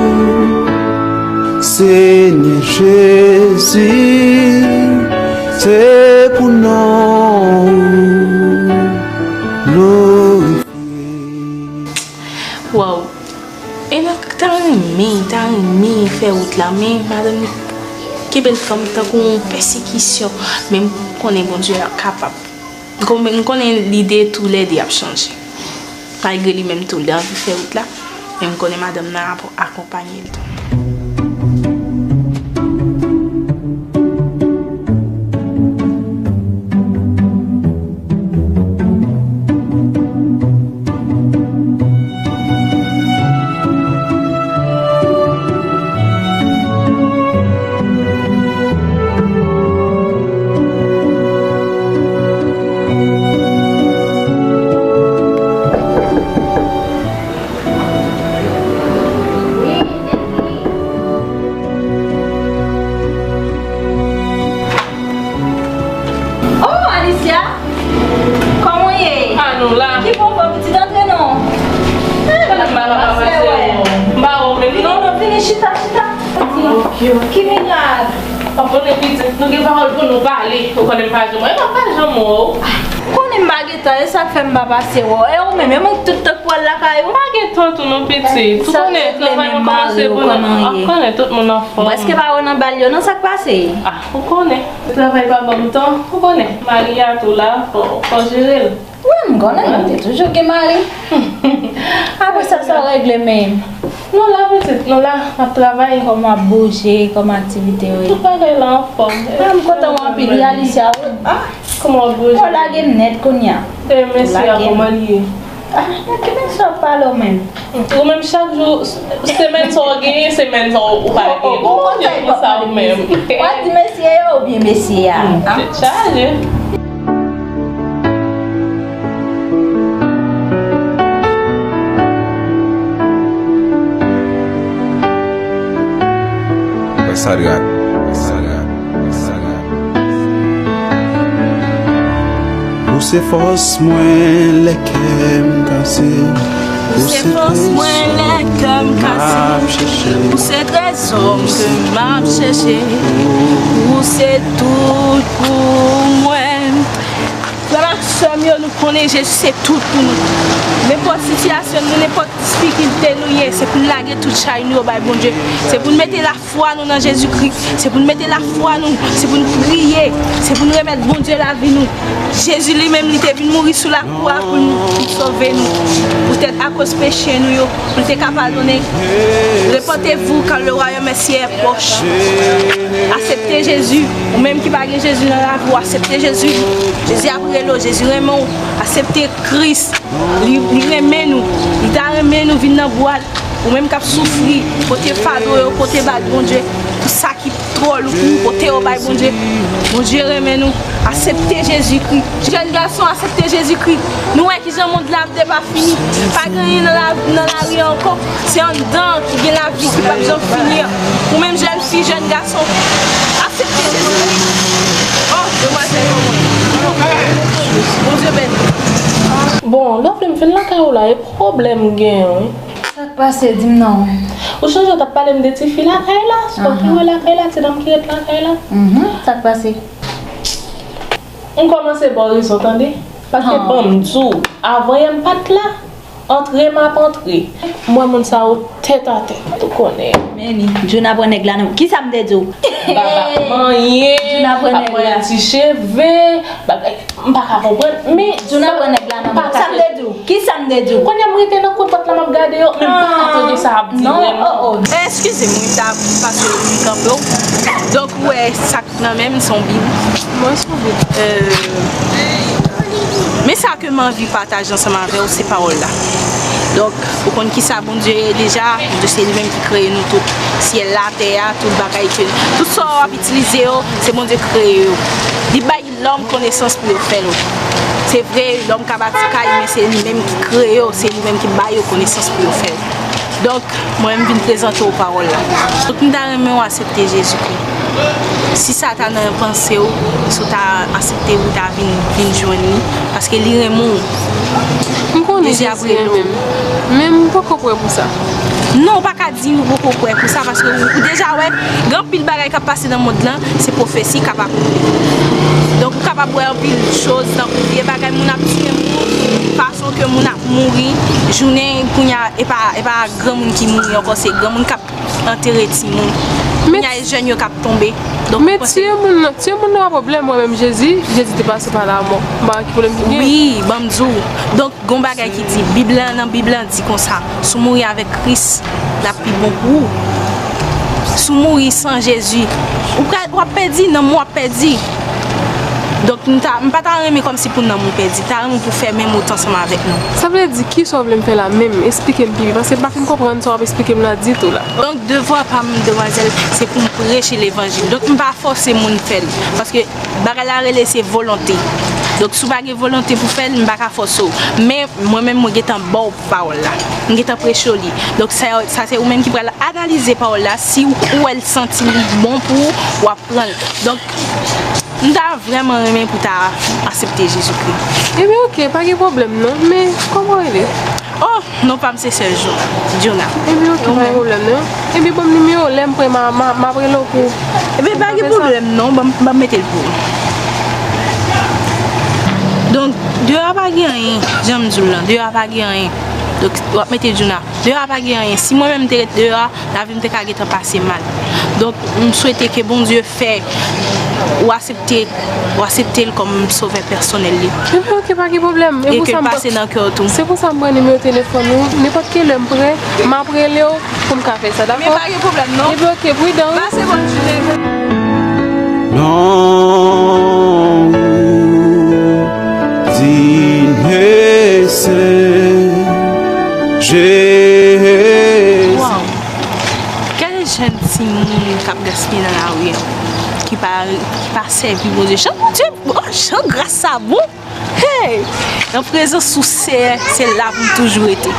Senyè Jezi, se pou non ou glorifye. Waw. E nan ta renmen, ta renmen fè wout la, men madanm li kenbe l kanmenm tankou yon pèsekisyon. Men m konnen Bondye kapab. M konnen, m konnen lide toulède ap chanje. Malgre li menm tou, li anvi fè wout la, men m konnen madanm nan ap akonpanye l tou. Yo, ki mirak? Ou konnen pitit, nou gen pawòl pou nou pale. Ou konnen m pa janm wè, m pa janm wè w. Ou konnen m pa gen tan, e sa k fè m pa pase wè w. E ou menm, e mwen tout tan pou al lakay ou. M pa gen tan tou non pitit. Ou konnen travay mwen kòmanse pou nou. Ou konnen tout moun anfòm. Prèske pa wè w nan bal yo non, sa k pase? Ah, ou konnen. Travay pa ban m tan, ou konnen. Mari a tou la, fò, fò jere l. Wi, m konnen, nou te toujou gen mari. Apre sa, sa w regle menm? Nou la, pitit, nou la, n ap travay. Kòman w ap bouje, kòman aktivite yo ye? Tout bagay la anfòm. Ah, m kontan w anpil, wi, Alicia, wi. Ah, kòman w ap bouje? Ou lage m nèt kounye a. E mesye a, kòman l ye? Ah, men ki mesye w ap pale w menm? Ou menm chak jou, semèn sa w genyen, semèn sa w pa genyen. Kòman w fè pou sa ou menm? W ap di mesye yo oubyen mesye a? Tèt chaje. Wè sa rad, wè sa rad, wè sa rad. Ou se fòs mwen lè kè m kase. Ou se fòs mwen lè kè m kase. Ou se trezò m ke m ap chèche. Ou se tout pou mwen. Frè m ak sè m yo, nou konnen Jezi se tout pou nou. Nenpòt sitiyasyon nou, nenpòt difikilte nou ye, se pou n lage tout chay nou yo bay Bondye. Se pou n mete lafwa nou nan Jezikri. Se pou n mete lafwa nou. Se pou n priye. Se pou n remèt Bondye lavi nou. Jezi li menm, li te vin mouri sou lakwa pou n, pou sove nou. Poutèt akoz peche nou yo, pou l te ka padone. Repentez-vous, car le royaume est si proche. Aksepte Jezi. Ou menm ki pa gen Jezi nan lavi w, aksepte Jezi. Jezi ap rele w, Jezi renmen w. Aksepte Kris. Li, li renmen nou. Li ta renmen nou vin nan bwat. Ou menm k ap soufri, pote fado yo, pote ba l Bondye. Tout sa ki twò lou pou nou, pote yo bay Bondye. Bondye renmen nou. Aksepte Jezikri. Jèn gason, aksepte Jezikri. Nou wè kijan mond la ap depafini. Pa gen anyen nan la, nan lari a ankò. Se anndan an ki gen lavi ki p ap janm fini an. Ou menm jèn fi, jèn gason, aksepte Jezikri. Oh, demwazèl, Bondye beni. Bon, lè w vle m vin lakay ou la, e pwoblèm m genyen, wi. Sa k pase, di m non. Ou chonje w t ap pale m de tifi lakay la? Sa w ki wè lakay la, ti dam ki ret lakay la? Mhm, sa k pase? M kòmanse ba w rezon, tande. Paske ban m di w, avan yè m pa t la, antre m ap antre. M wè moun sa yo tèt atè, ou konnen. Men li, Juna pran nèg la nan. Kisa m te di w? Bab ap manyen, ap manyen ti cheve, bagay, m pa ka konprann, men Juna pran nèg la nan. Sa m te di w? Kisa m te di w? Kounye a m rete nan kwen pòt la, m ap gade yo, men m pa ka tande sa ap di vrèman. Non, oh, oh. Eskize m, wi, m ta pase wi kanpe w. Donk, ou wè sa k nan men m, se yon Bib. Mwen se yon Bib. Euh, men sa ke m anvi pataje ansanm avè w, se pawòl la. Donk, ou konn kisa Bondye ye deja? Bondye se li menm ki kreye nou tout. Syèl la, tè a, tout bagay ke, tout sa w ap itilize yo, se Bondye ki kreye yo. Li bay lòm konesans pou yo fè l. Se vre, lòm ka bati kay, men se li menm ki kreye yo, se li menm ki ba yo konesans pou yo fè l. Donk, mwen, m vin prezante w pawòl la. Donk, m ta renmen w aksepte Jezikri. Si sa ta nan panse w, si w ta aksepte pou w ta vin, vin jwenn li, paske li renmen w. M konnen Jezi ap rele w. Men m poko prè pou sa. Non, ou pa ka di ou poko prè pou sa, paske ou, ou deja wè, gen anpil bagay k ap pase nan mond lan, se pwofesi k ap akonpli. Donk, ou kapab wè anpil choz, tankou vye bagay, moun ap tiye moun, fason ke moun ap mouri, jounen kounye a, e pa, e pa granmoun ki mouri ankò, se granmoun k ap antere timoun. Kounye a, e jèn yo k ap tonbe. Donk, men tiye moun nan, tiye moun nan pa pwoblèm, mwen menm Jezi, Jezi te pase pa lamò. M pa wè ki pwoblèm ki gen. Wi, ban m di w. Donk, gon bagay ki di, Bib la, nan Bib la di konsa, si w mouri avèk Kris, l ap pi bon pou ou. Si w mouri san Jezi, ou pral, w ap pèdi, nanm ou ap pèdi. Donk, m ta, m pa ta renmen kòmsi pou nanm ou pèdi, m ta renmen pou w fè menm wout ansanm avèk nou. Sa vle di, kisa w vle m fè la menm? Esplike m pi byen, paske m pa fin konprann sa w ap esplike m la ditou la. Donk, devwa pa m, demwazèl, se pou m preche levanjil. Donk, m pa fòse moun fè l. Paske bagay la rele se volonte. Donk, si w pa gen volonte pou fè l, m pa ka fòse w. Men, mwen menm, mwen gentan ba w pawòl la. M gentan preche w li. Donk, sa, sa se ou menm ki pral analize pawòl la. Si w, ou wè l santi li bon pou ou, w ap pran l. Donk, m ta vrèman renmen pou w ta aksepte Jezikri. Ebyen, oke, pa gen pwoblèm non. Men, kòman w rele? Oh, non pa m se sè Jona. Epi oke, pa gen pwoblèm non. Epi ban m nimewo w, lè m prè m a, m a, m ap rele w pou. Epi pa gen pwoblèm non, ban m, ban m mete l pou ou. Donk, deyò a pa gen anyen, jan m di w lan, deyò a pa gen anyen. Donk, w ap mete Jona. Deyò a pa gen anyen. Si mwen menm m te ret deyò a, lavi m te ka gentan pase mal. Donk, m swete ke Bondye fè ou aksepte, ou aksepte l kòm sovè pèsonèl li. Epi oke, pa gen pwoblèm. E ke l pase nan kè w tou. Se pou sa m pran nimewo telefòn ou. Nenpòt ki lè m prè, m ap rele w pou m ka fè sa, dakò? Men pa gen pwoblèm non. Epi oke, pridan wi. Pase bòn jounen. Non, ou di mesye Jezi. Waw. Gade jan timoun k ap gaspiye nan lari a, ki pa, ki pa sèvi Bondye. Jan Bondye bon, jan gras sa bon. Hey! Nan prezans ou, Seyè, se la pou m toujou rete.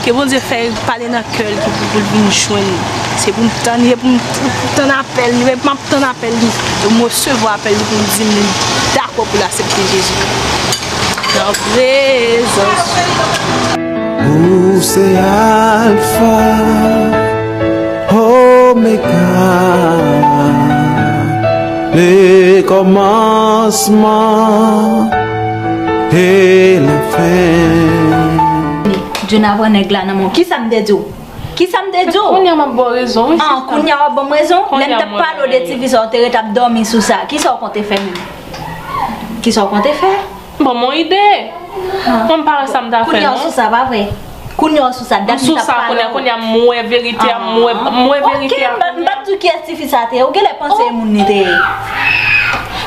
Ke Bondye fè pale nan kè l, ki pou, pou l vin jwenn nou. Se pou m tann, se pou m tann apèl li, men m ap tann apèl li. E m resevwa apèl li pou l di m li dakò pou l aksepte Jezi Kris. Nan prezans ou. Ou se Alfa, Omega, le kòmansman e la fen. Jona pran nèg la nan men w. Kisa m te di w? Kisa m te di w? Kounye a m ap ba w rezon, wi, sista. Ah, kounye a w ap ban m rezon? Lè m t ap pale w de ti fi sa, w te ret ap dòmi sou sa. Kisa w konte fè menm? Kisa w konte fè? Ban m yon ide. Mwen m pa wè sa m ta fè non. Kounye a w sou sa, pa vre? Kounye a w sou sa, dat m t ap pale w. Kounye a, kounye a m wè verite a, m wè, m wè verite a. Ok, m pa, m p ap di w kiyès ti fi sa te ye. Ou genlè panse e moun li te ye.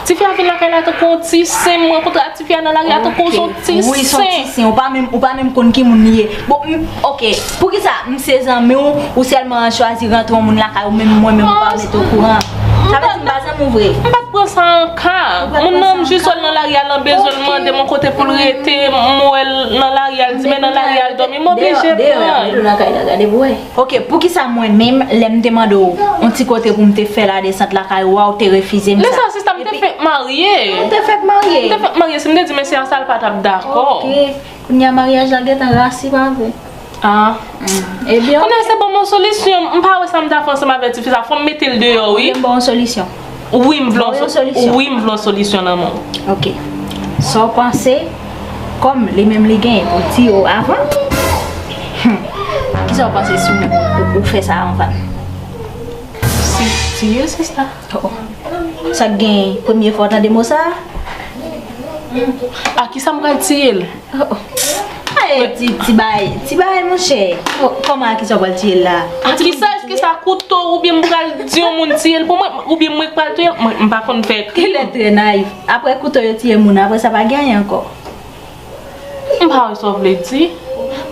Ti fi a vin lakay la tankou yon ti sen, m rankontre ak ti fi a nan lari a tankou yon ti sen. Wi, s on ti sen. Ou pa menm, ou pa menm konn ki moun li ye. Bon, m, ok. Poukisa m se zanmi w, ou sèlman chwazi rantre yon moun lakay ou, menm mwen menm ou pa mete okouran? Sa vle di m pa zanmi w vre. M pa t pran sa an ka. Moun nan, m jis wè l nan lari a, l an bezwen, l mande m yon kote pou l rete, m wè l nan lari a, l di men nan lari a l dòmi, m oblije pran l. Deyò, deyò, deyò, deyò, deyò, deyò, deyò, deyò, deyò, deyò, deyò, Ok, poukisa mwen menm, lè m te mande w yon ti kote pou m te fè ladesant lakay ou a, ou te refize m sa? Lè sa, sista, m te fenk marye. Ou te fenk marye? M te fenk marye. Si m te di mesye a sa, l pa t ap dakò. Ok. Kounye a maryaj la gentan rasi, pa vre? Ah. Ebyen, kounye a se ban m yon solisyon. M pa wè sa m ta fè ansanm avèk ti fi sa. Fò m mete l deyò, wi. Ebyen, m ba w yon solisyon. Wi, m vle yon so-, wi, m vle yon solisyon nan men w. Ok. Sa w panse, kòm li menm li genyen pou l tiye w avan? Hmm. Kisa w panse si w menm ou, ou fè sa anvan? Si tiye, sista. Oh, oh. Sa k gen premye fwa w tande mo sa a? A kisa m pral tiye l? Oh, oh. Ay, ti, ti bagay, ti bagay, monchè. Oh, kòman a kisa w pral tiye l la? A kisa, èske sa kouto oubyen m pral di yon moun tiye l pou mwen, oubyen mwen k pral tiye l? Mwen, m pa konn fè krim. Kilè trè nayif. Apre kouto yo tiye moun, apre sa pa gen anyen ankò. M pa wè sa w vle di.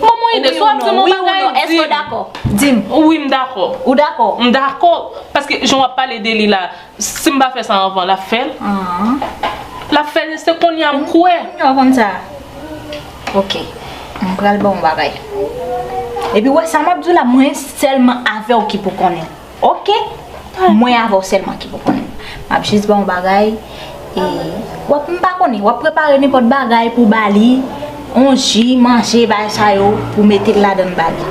Ban m yon ide, si w ap di m yon bagay, di m. Wi ou non, èske w dakò? Di m. Wi, m dakò. Ou dakò? M dakò. Paske jan w ap pale de li la, si m pa fè sa anvan, l ap fè l. L ap fè l, se kounye a m kwè. Kounye a w konn sa. Ok. M pral ba w yon bagay. Epi w wè sa m ap di w la, mwen sèlman avè w ki pou konnen. Ok? Mwen avè w sèlman ki pou konnen. M ap jis ba w yon bagay. E w ap, m pa konnen, w ap prepare nenpòt bagay pou ba li. Yon ji, manje, bagay sa yo, pou mete l ladan l ba li.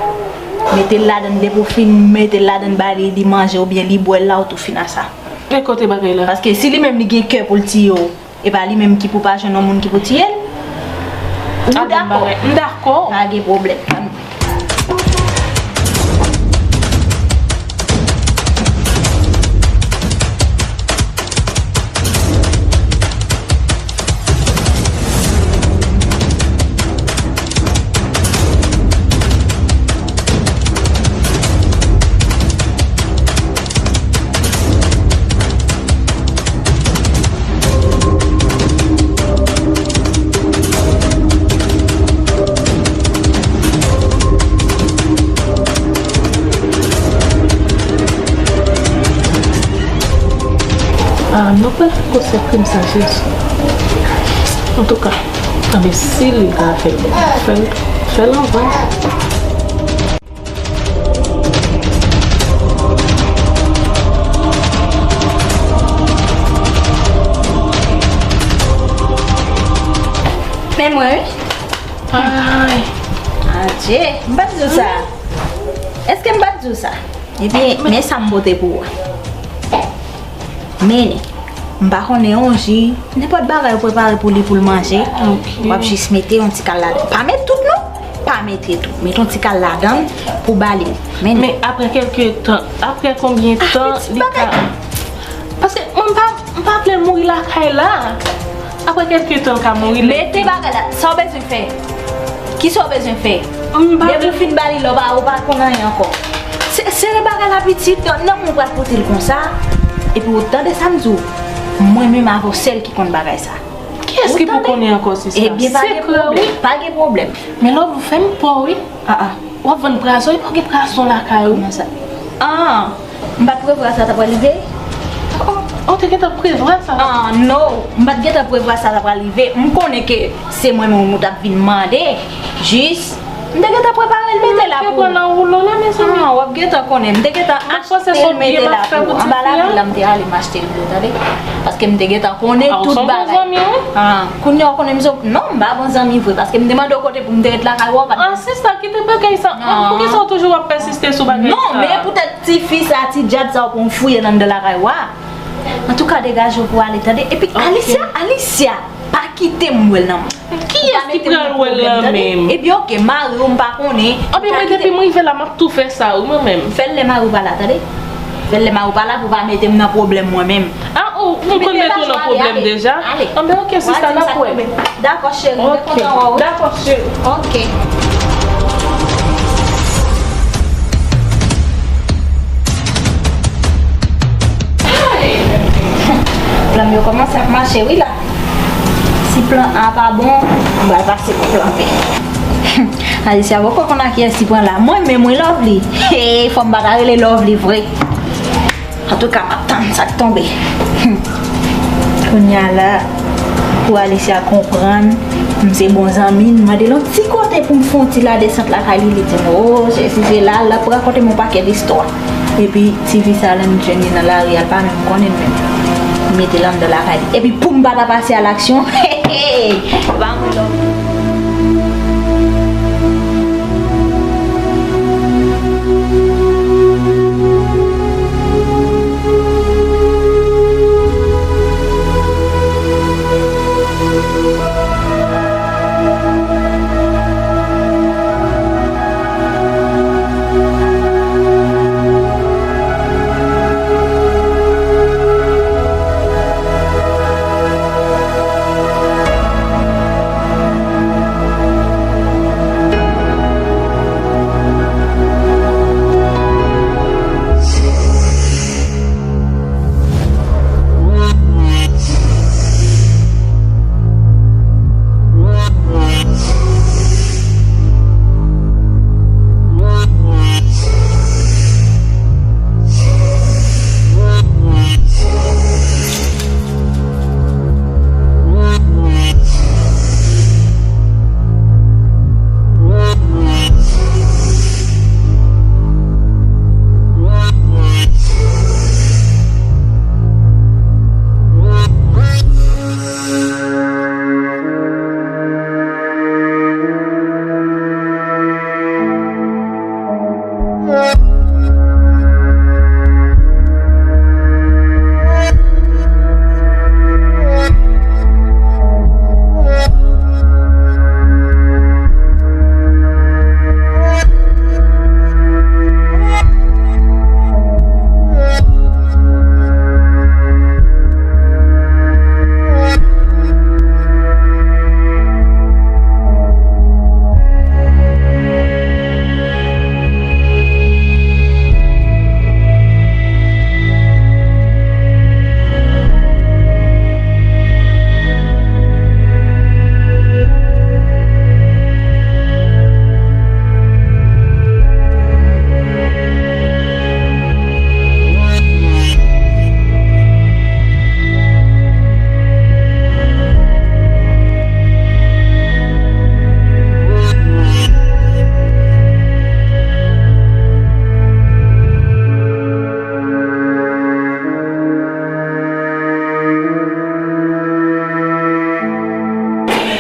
Mete l ladan l, depi w fin mete l ladan l ba li, li manje oubyen li bwè l la, ou tou fin a sa. E kote bagay la? Paske si li menm li gen kè pou l tiye w, e pa li menm ki pou pa jwenn yon moun ki pou tiye l? Ou dakò? M dakò. Pa gen pwoblèm. Ah, nou pral fè gwosè krim sa, Jezi. Antouka, anben si li ka fè l, fè l, fè l anvan. E mwen, wi. Ay. Adje, m pa t di w sa. Èske m pa t di w sa? Ebyen, men sa m pote pou ou a. Men, m pa konnen yon ji, nenpòt bagay ou prepare pou li pou l manje, ok, w ap jis mete yon ti kal ladan. Pa met tout non, pa mete tout. Mete yon ti kal ladan pou ba li. Men, men apre kèlke tan, apre konbyen tan li ka... Paske mwen m pa, m pa vle l mouri lakay la. Apre kèlke tan l ka mouri. Mete bagay la, sa w bezwen fè? Kisa w bezwen fè? Depi w fin ba li love a, ou pa konn anyen ankò. Se, sere bagay la pitit, nan men w pral pote l konsa. Epi w tande sa m di w, mwen menm avè w sèl ki konn bagay sa. Kiyès ki pou konnen ankò sista? Ebyen, pa gen pwoblèm, pa gen pwoblèm. Men love ou fè m pè wi. Ah, ah. W ap vann prazon, epa w gen prazon lakay ou? Kòman sa? Ah, m pa t prevwa sa ta pral rive. Oh, oh, ou te gentan prevwa sa? Ah, no, m pa t gentan prevwa sa ta pral rive. M konnen ke se mwen menm ou t ap vin mande. Jis, m te gentan prepare l mete la pou ou. Nan woulo la, mezanmi. Ah, w ap gentan konnen. M te gentan achte l mete la pou ou. Anba lavi la, m te ale m achte l pou ou, tande? Paske m te gentan konnen tout bagay. Ah, kounye a w konnen m se, non, m pa bon zanmi vre, paske m te mande w kote pou m te ret lakay ou, ou pa t... Ah, sista, kite bagay sa. Ah, poukisa w toujou ap pèsiste sou bagay sa? Non, men poutèt ti fi sa, ti djad sa, ou pran fouye nan anndan lakay ou a. Antouka, degaje w pou w ale, tande? Epi, ok. Alicia, Alicia, pa kite m wè l nan men. Kiyès ki pral wè l nan men m? Ebyen, ok, mari w m pa konnen. Anben, mwen, depi m rive la, m ap tou fè sa, wi, mwen menm. Fè l lè mari w pa la, tande? Fè l lè mari w pa la pou w pa mete m nan pwoblèm mwen menm. Ah, ou, ou konn mete w nan pwoblèm deja? Anben, ok, sista, n ap wè. Dakò, cheri, mwen kontan wè w. Dakò, cheri. Ok. Plan m yo kòmanse ap mache, wi, la. Si plan A pa bon, m pral pase pou plan B. Alicia poko konn a kiyès li pran la. Mwen menm wi Lovely. Hey, fò m pa ta rele Lovely vre. Antouka, m ap tann sa k tonbe. Kounye a la, pou Alicia konprann, m se bon zanmi l, m mande l yon ti kote pou m fè yon ti ladesant lakay li, li di m, o, Jezi, se la, l ap rakonte m yon pakèt istwa. Epi, ti fi sa, lè m jwenn li nan lari a, l pa menm konnen l menm. M mete l anndan lakay li. Epi, pou m pa ta pase a laksyon, hey, hey, e pa mwen non.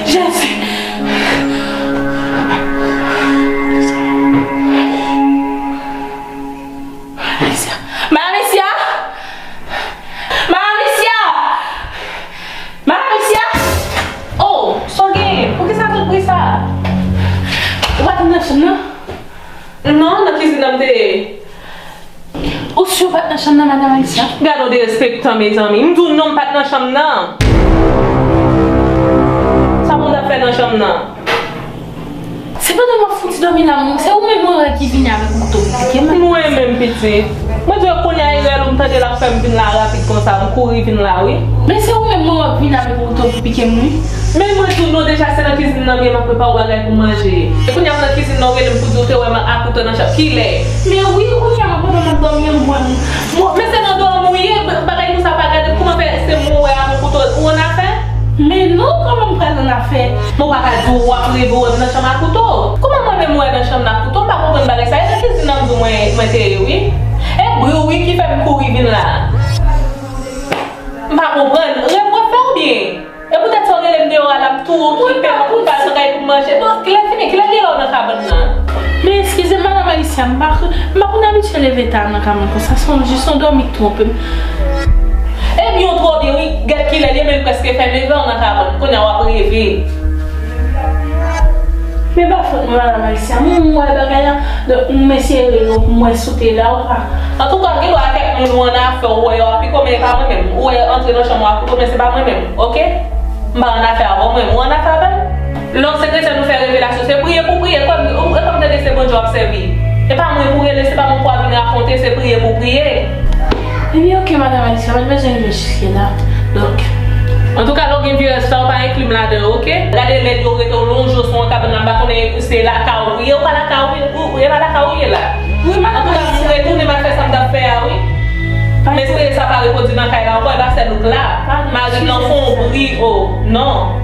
Jezi, Non. Non, nan kizin nan m te ye. Ou si w pa t nan chanm nan, madanm Alicia? Gade yon derespektan, mezanmi. M di w non, m pa t nan chanm nan. Sa pou m t ap fè nan chanm nan? Se pandan m ap fouti dòmi la, m, se ou menm mwen wè ki vini avèk kouto pou pike m. Mwen menm, pitit. Mwen di w kounye a, erè ou m tande l ap fè m vin la rapid konsa, m kouri vin la, wi. Men se ou menm mwen wè k vin avèk kouto pou pike m, wi. Men mwen di w non, deja se nan kizin nan m ye, m ap prepare w bagay pou manje. E kounye a m nan kizin nan, w rele m pou di w te wè m ak kouto nan chanm. Kilè? Men wi, kounye a, pandan m ap dòmi an, m wè m. Mwen, men se nan dòmi w ye, bagay konsa pa gade, kouman fè se mwen w wè a, m kouto, ou annafè? Men non, kòman m pral annafè? Mwen pa ka di w w ap reve w wè m nan chanm ak kouto. Kòman mwen menm m wè nan chanm nan ak kouto? M pa konprann bagay sa. E nan kizin nan m di w mwen, mwen te ye, wi. E bri w, wi, ki fè m kouri vin la. M pa konprann. Rèv w ap fè oubyen? E poutèt sa w rele m deyò a la, m tou okipe, m ap pral bagay pou m manje. Bon, kilè fini, kilè gen lè w nan kabann nan? Men eskize m, madanm Alicia, m pa, m pa konn abitye leve ta nan kabann konsa, se yon, jis yon dòmi k twonpe m. Ebyen, w twò byen, wi, gèt kilè l ye, men l prèske fè nevè w nan kabann, kounye a w ap reve. Men pa fòt mwen, madanm Alicia, m wè bagay la, donk m eseye rele w pou m wè si w te la ou pa. Antouka, gen dwa kèk moun ou annafè, ou wè yo ap pike w, men e pa mwen menm. Ou wè antre nan chanm ou ak kouto, men se pa mwen menm, oke? M pa annafè avè w, mwen menm. Ou annafè avè m? Lòt se kretyen nou fè revelasyon, se priye pou priye. Kòm, e kòm tande se Bondye w ap sèvi. E pa mwen pou rele, se pa mwen pou ap vin rakonte, se priye pou priye. Ebyen, oke, madanm Alicia, pa t bezwen rive jiske la. Donk. Antouka, lè w gen vye rèv sa, w pa enkli m ladan yo, oke? Gade lèd yo rete w lonje w sou yon kabann la, m pa konnen se lakay ou ye, ou pa lakay ou ye, ou, e pa lakay ou ye la. Wi, madanm Alicia. Antouka, m retounen, m al fè sa m t ap fè a, wi. M espere sa pa repwodui nan kay la ankò, e pa sèl ou k la. Mari m nan fè yon bri, o, non.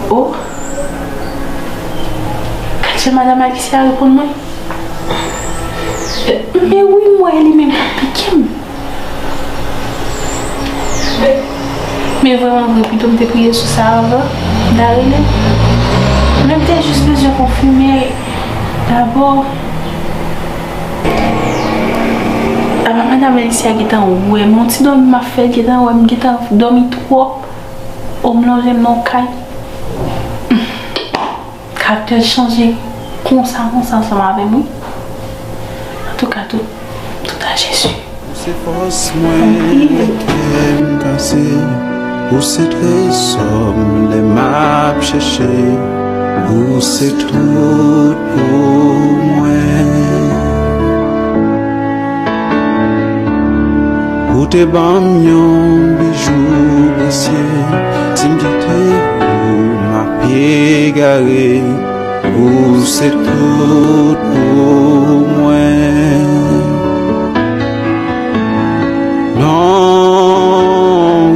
O, gad jan madanm Alicia reponn mwen. Men wi, m wè li menm k ap pike m. Men vrèman vre, pito m te priye sou sa avan m ta rele. Men m te jis bezwen konfime dabò. Apa madanm Alicia gentan wè m, yon ti dòmi m ap fè, l gentan wè m, gentan dòmi twòp. O, m lonje m nan yon kay. Karaktè l chanje konsa, konsa ansanm avè m, wi. Antouka, tout, tout a Jezi. Ou se fòs mwen lè kè m kase, ou se trezò m lè m ap chèche, ou se tout pou mwen. Ou te ban m yon bijou presye, si m kite ou, m ap egare. Ou se tout pou mwen. Non ou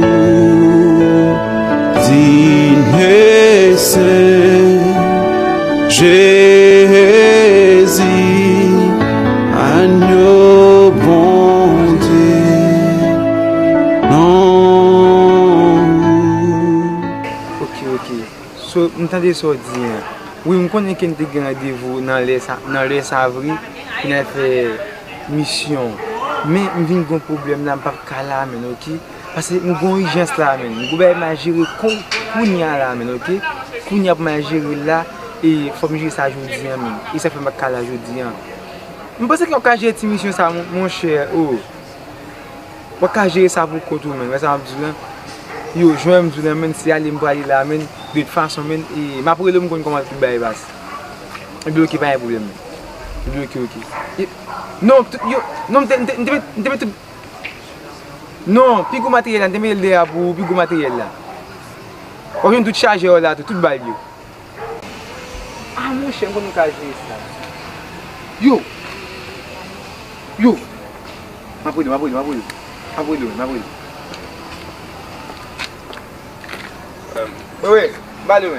digne se Jezi, agno Bondye. Non ou. Ok, ok. So, m tande sa w di an. Wi, m konnen ke n te gen randevou nan lè sa, nan lè sa vre, pou n al fè misyon. Men, m vin gen yon pwoblèm la, m p ap ka la, menn, oke? Paske m gen yon ijans la, menn. M gen yon bagay m a jere kon, kounye a la, menn, oke? Kounye a pou m al jere l la, e fò m jere sa jodi a, menn. E sa fè m pa ka la jodi a. M panse ke w ka jere ti misyon sa, mon, monchè, o. W ap ka jere sa pou kont ou, menn. Wè sa m ap di w lan? Yo, jwenn m di w lan, menn, se ale m prale la, menn. De tout fason, menn, e m ap rele w, m konn kòman tout bagay pase. Ebyen, oke, pa gen pwoblèm, menn. Ebyen, oke, oke. E, non, tout, yo, non, m te, m te, m te met, m te met tout. Non, pi gwo materyèl la, m te mete l dèyè pou ou, pi gwo materyèl la. W ap jwenn tout chajè yo la tou, tout bal yo. Ah, monchè, m konn ou ka jere sa. Yo! Yo! M ap rele w, m ap rele w, m ap rele w. M ap rele w, m ap rele w. Wi, wi, m pale, wi.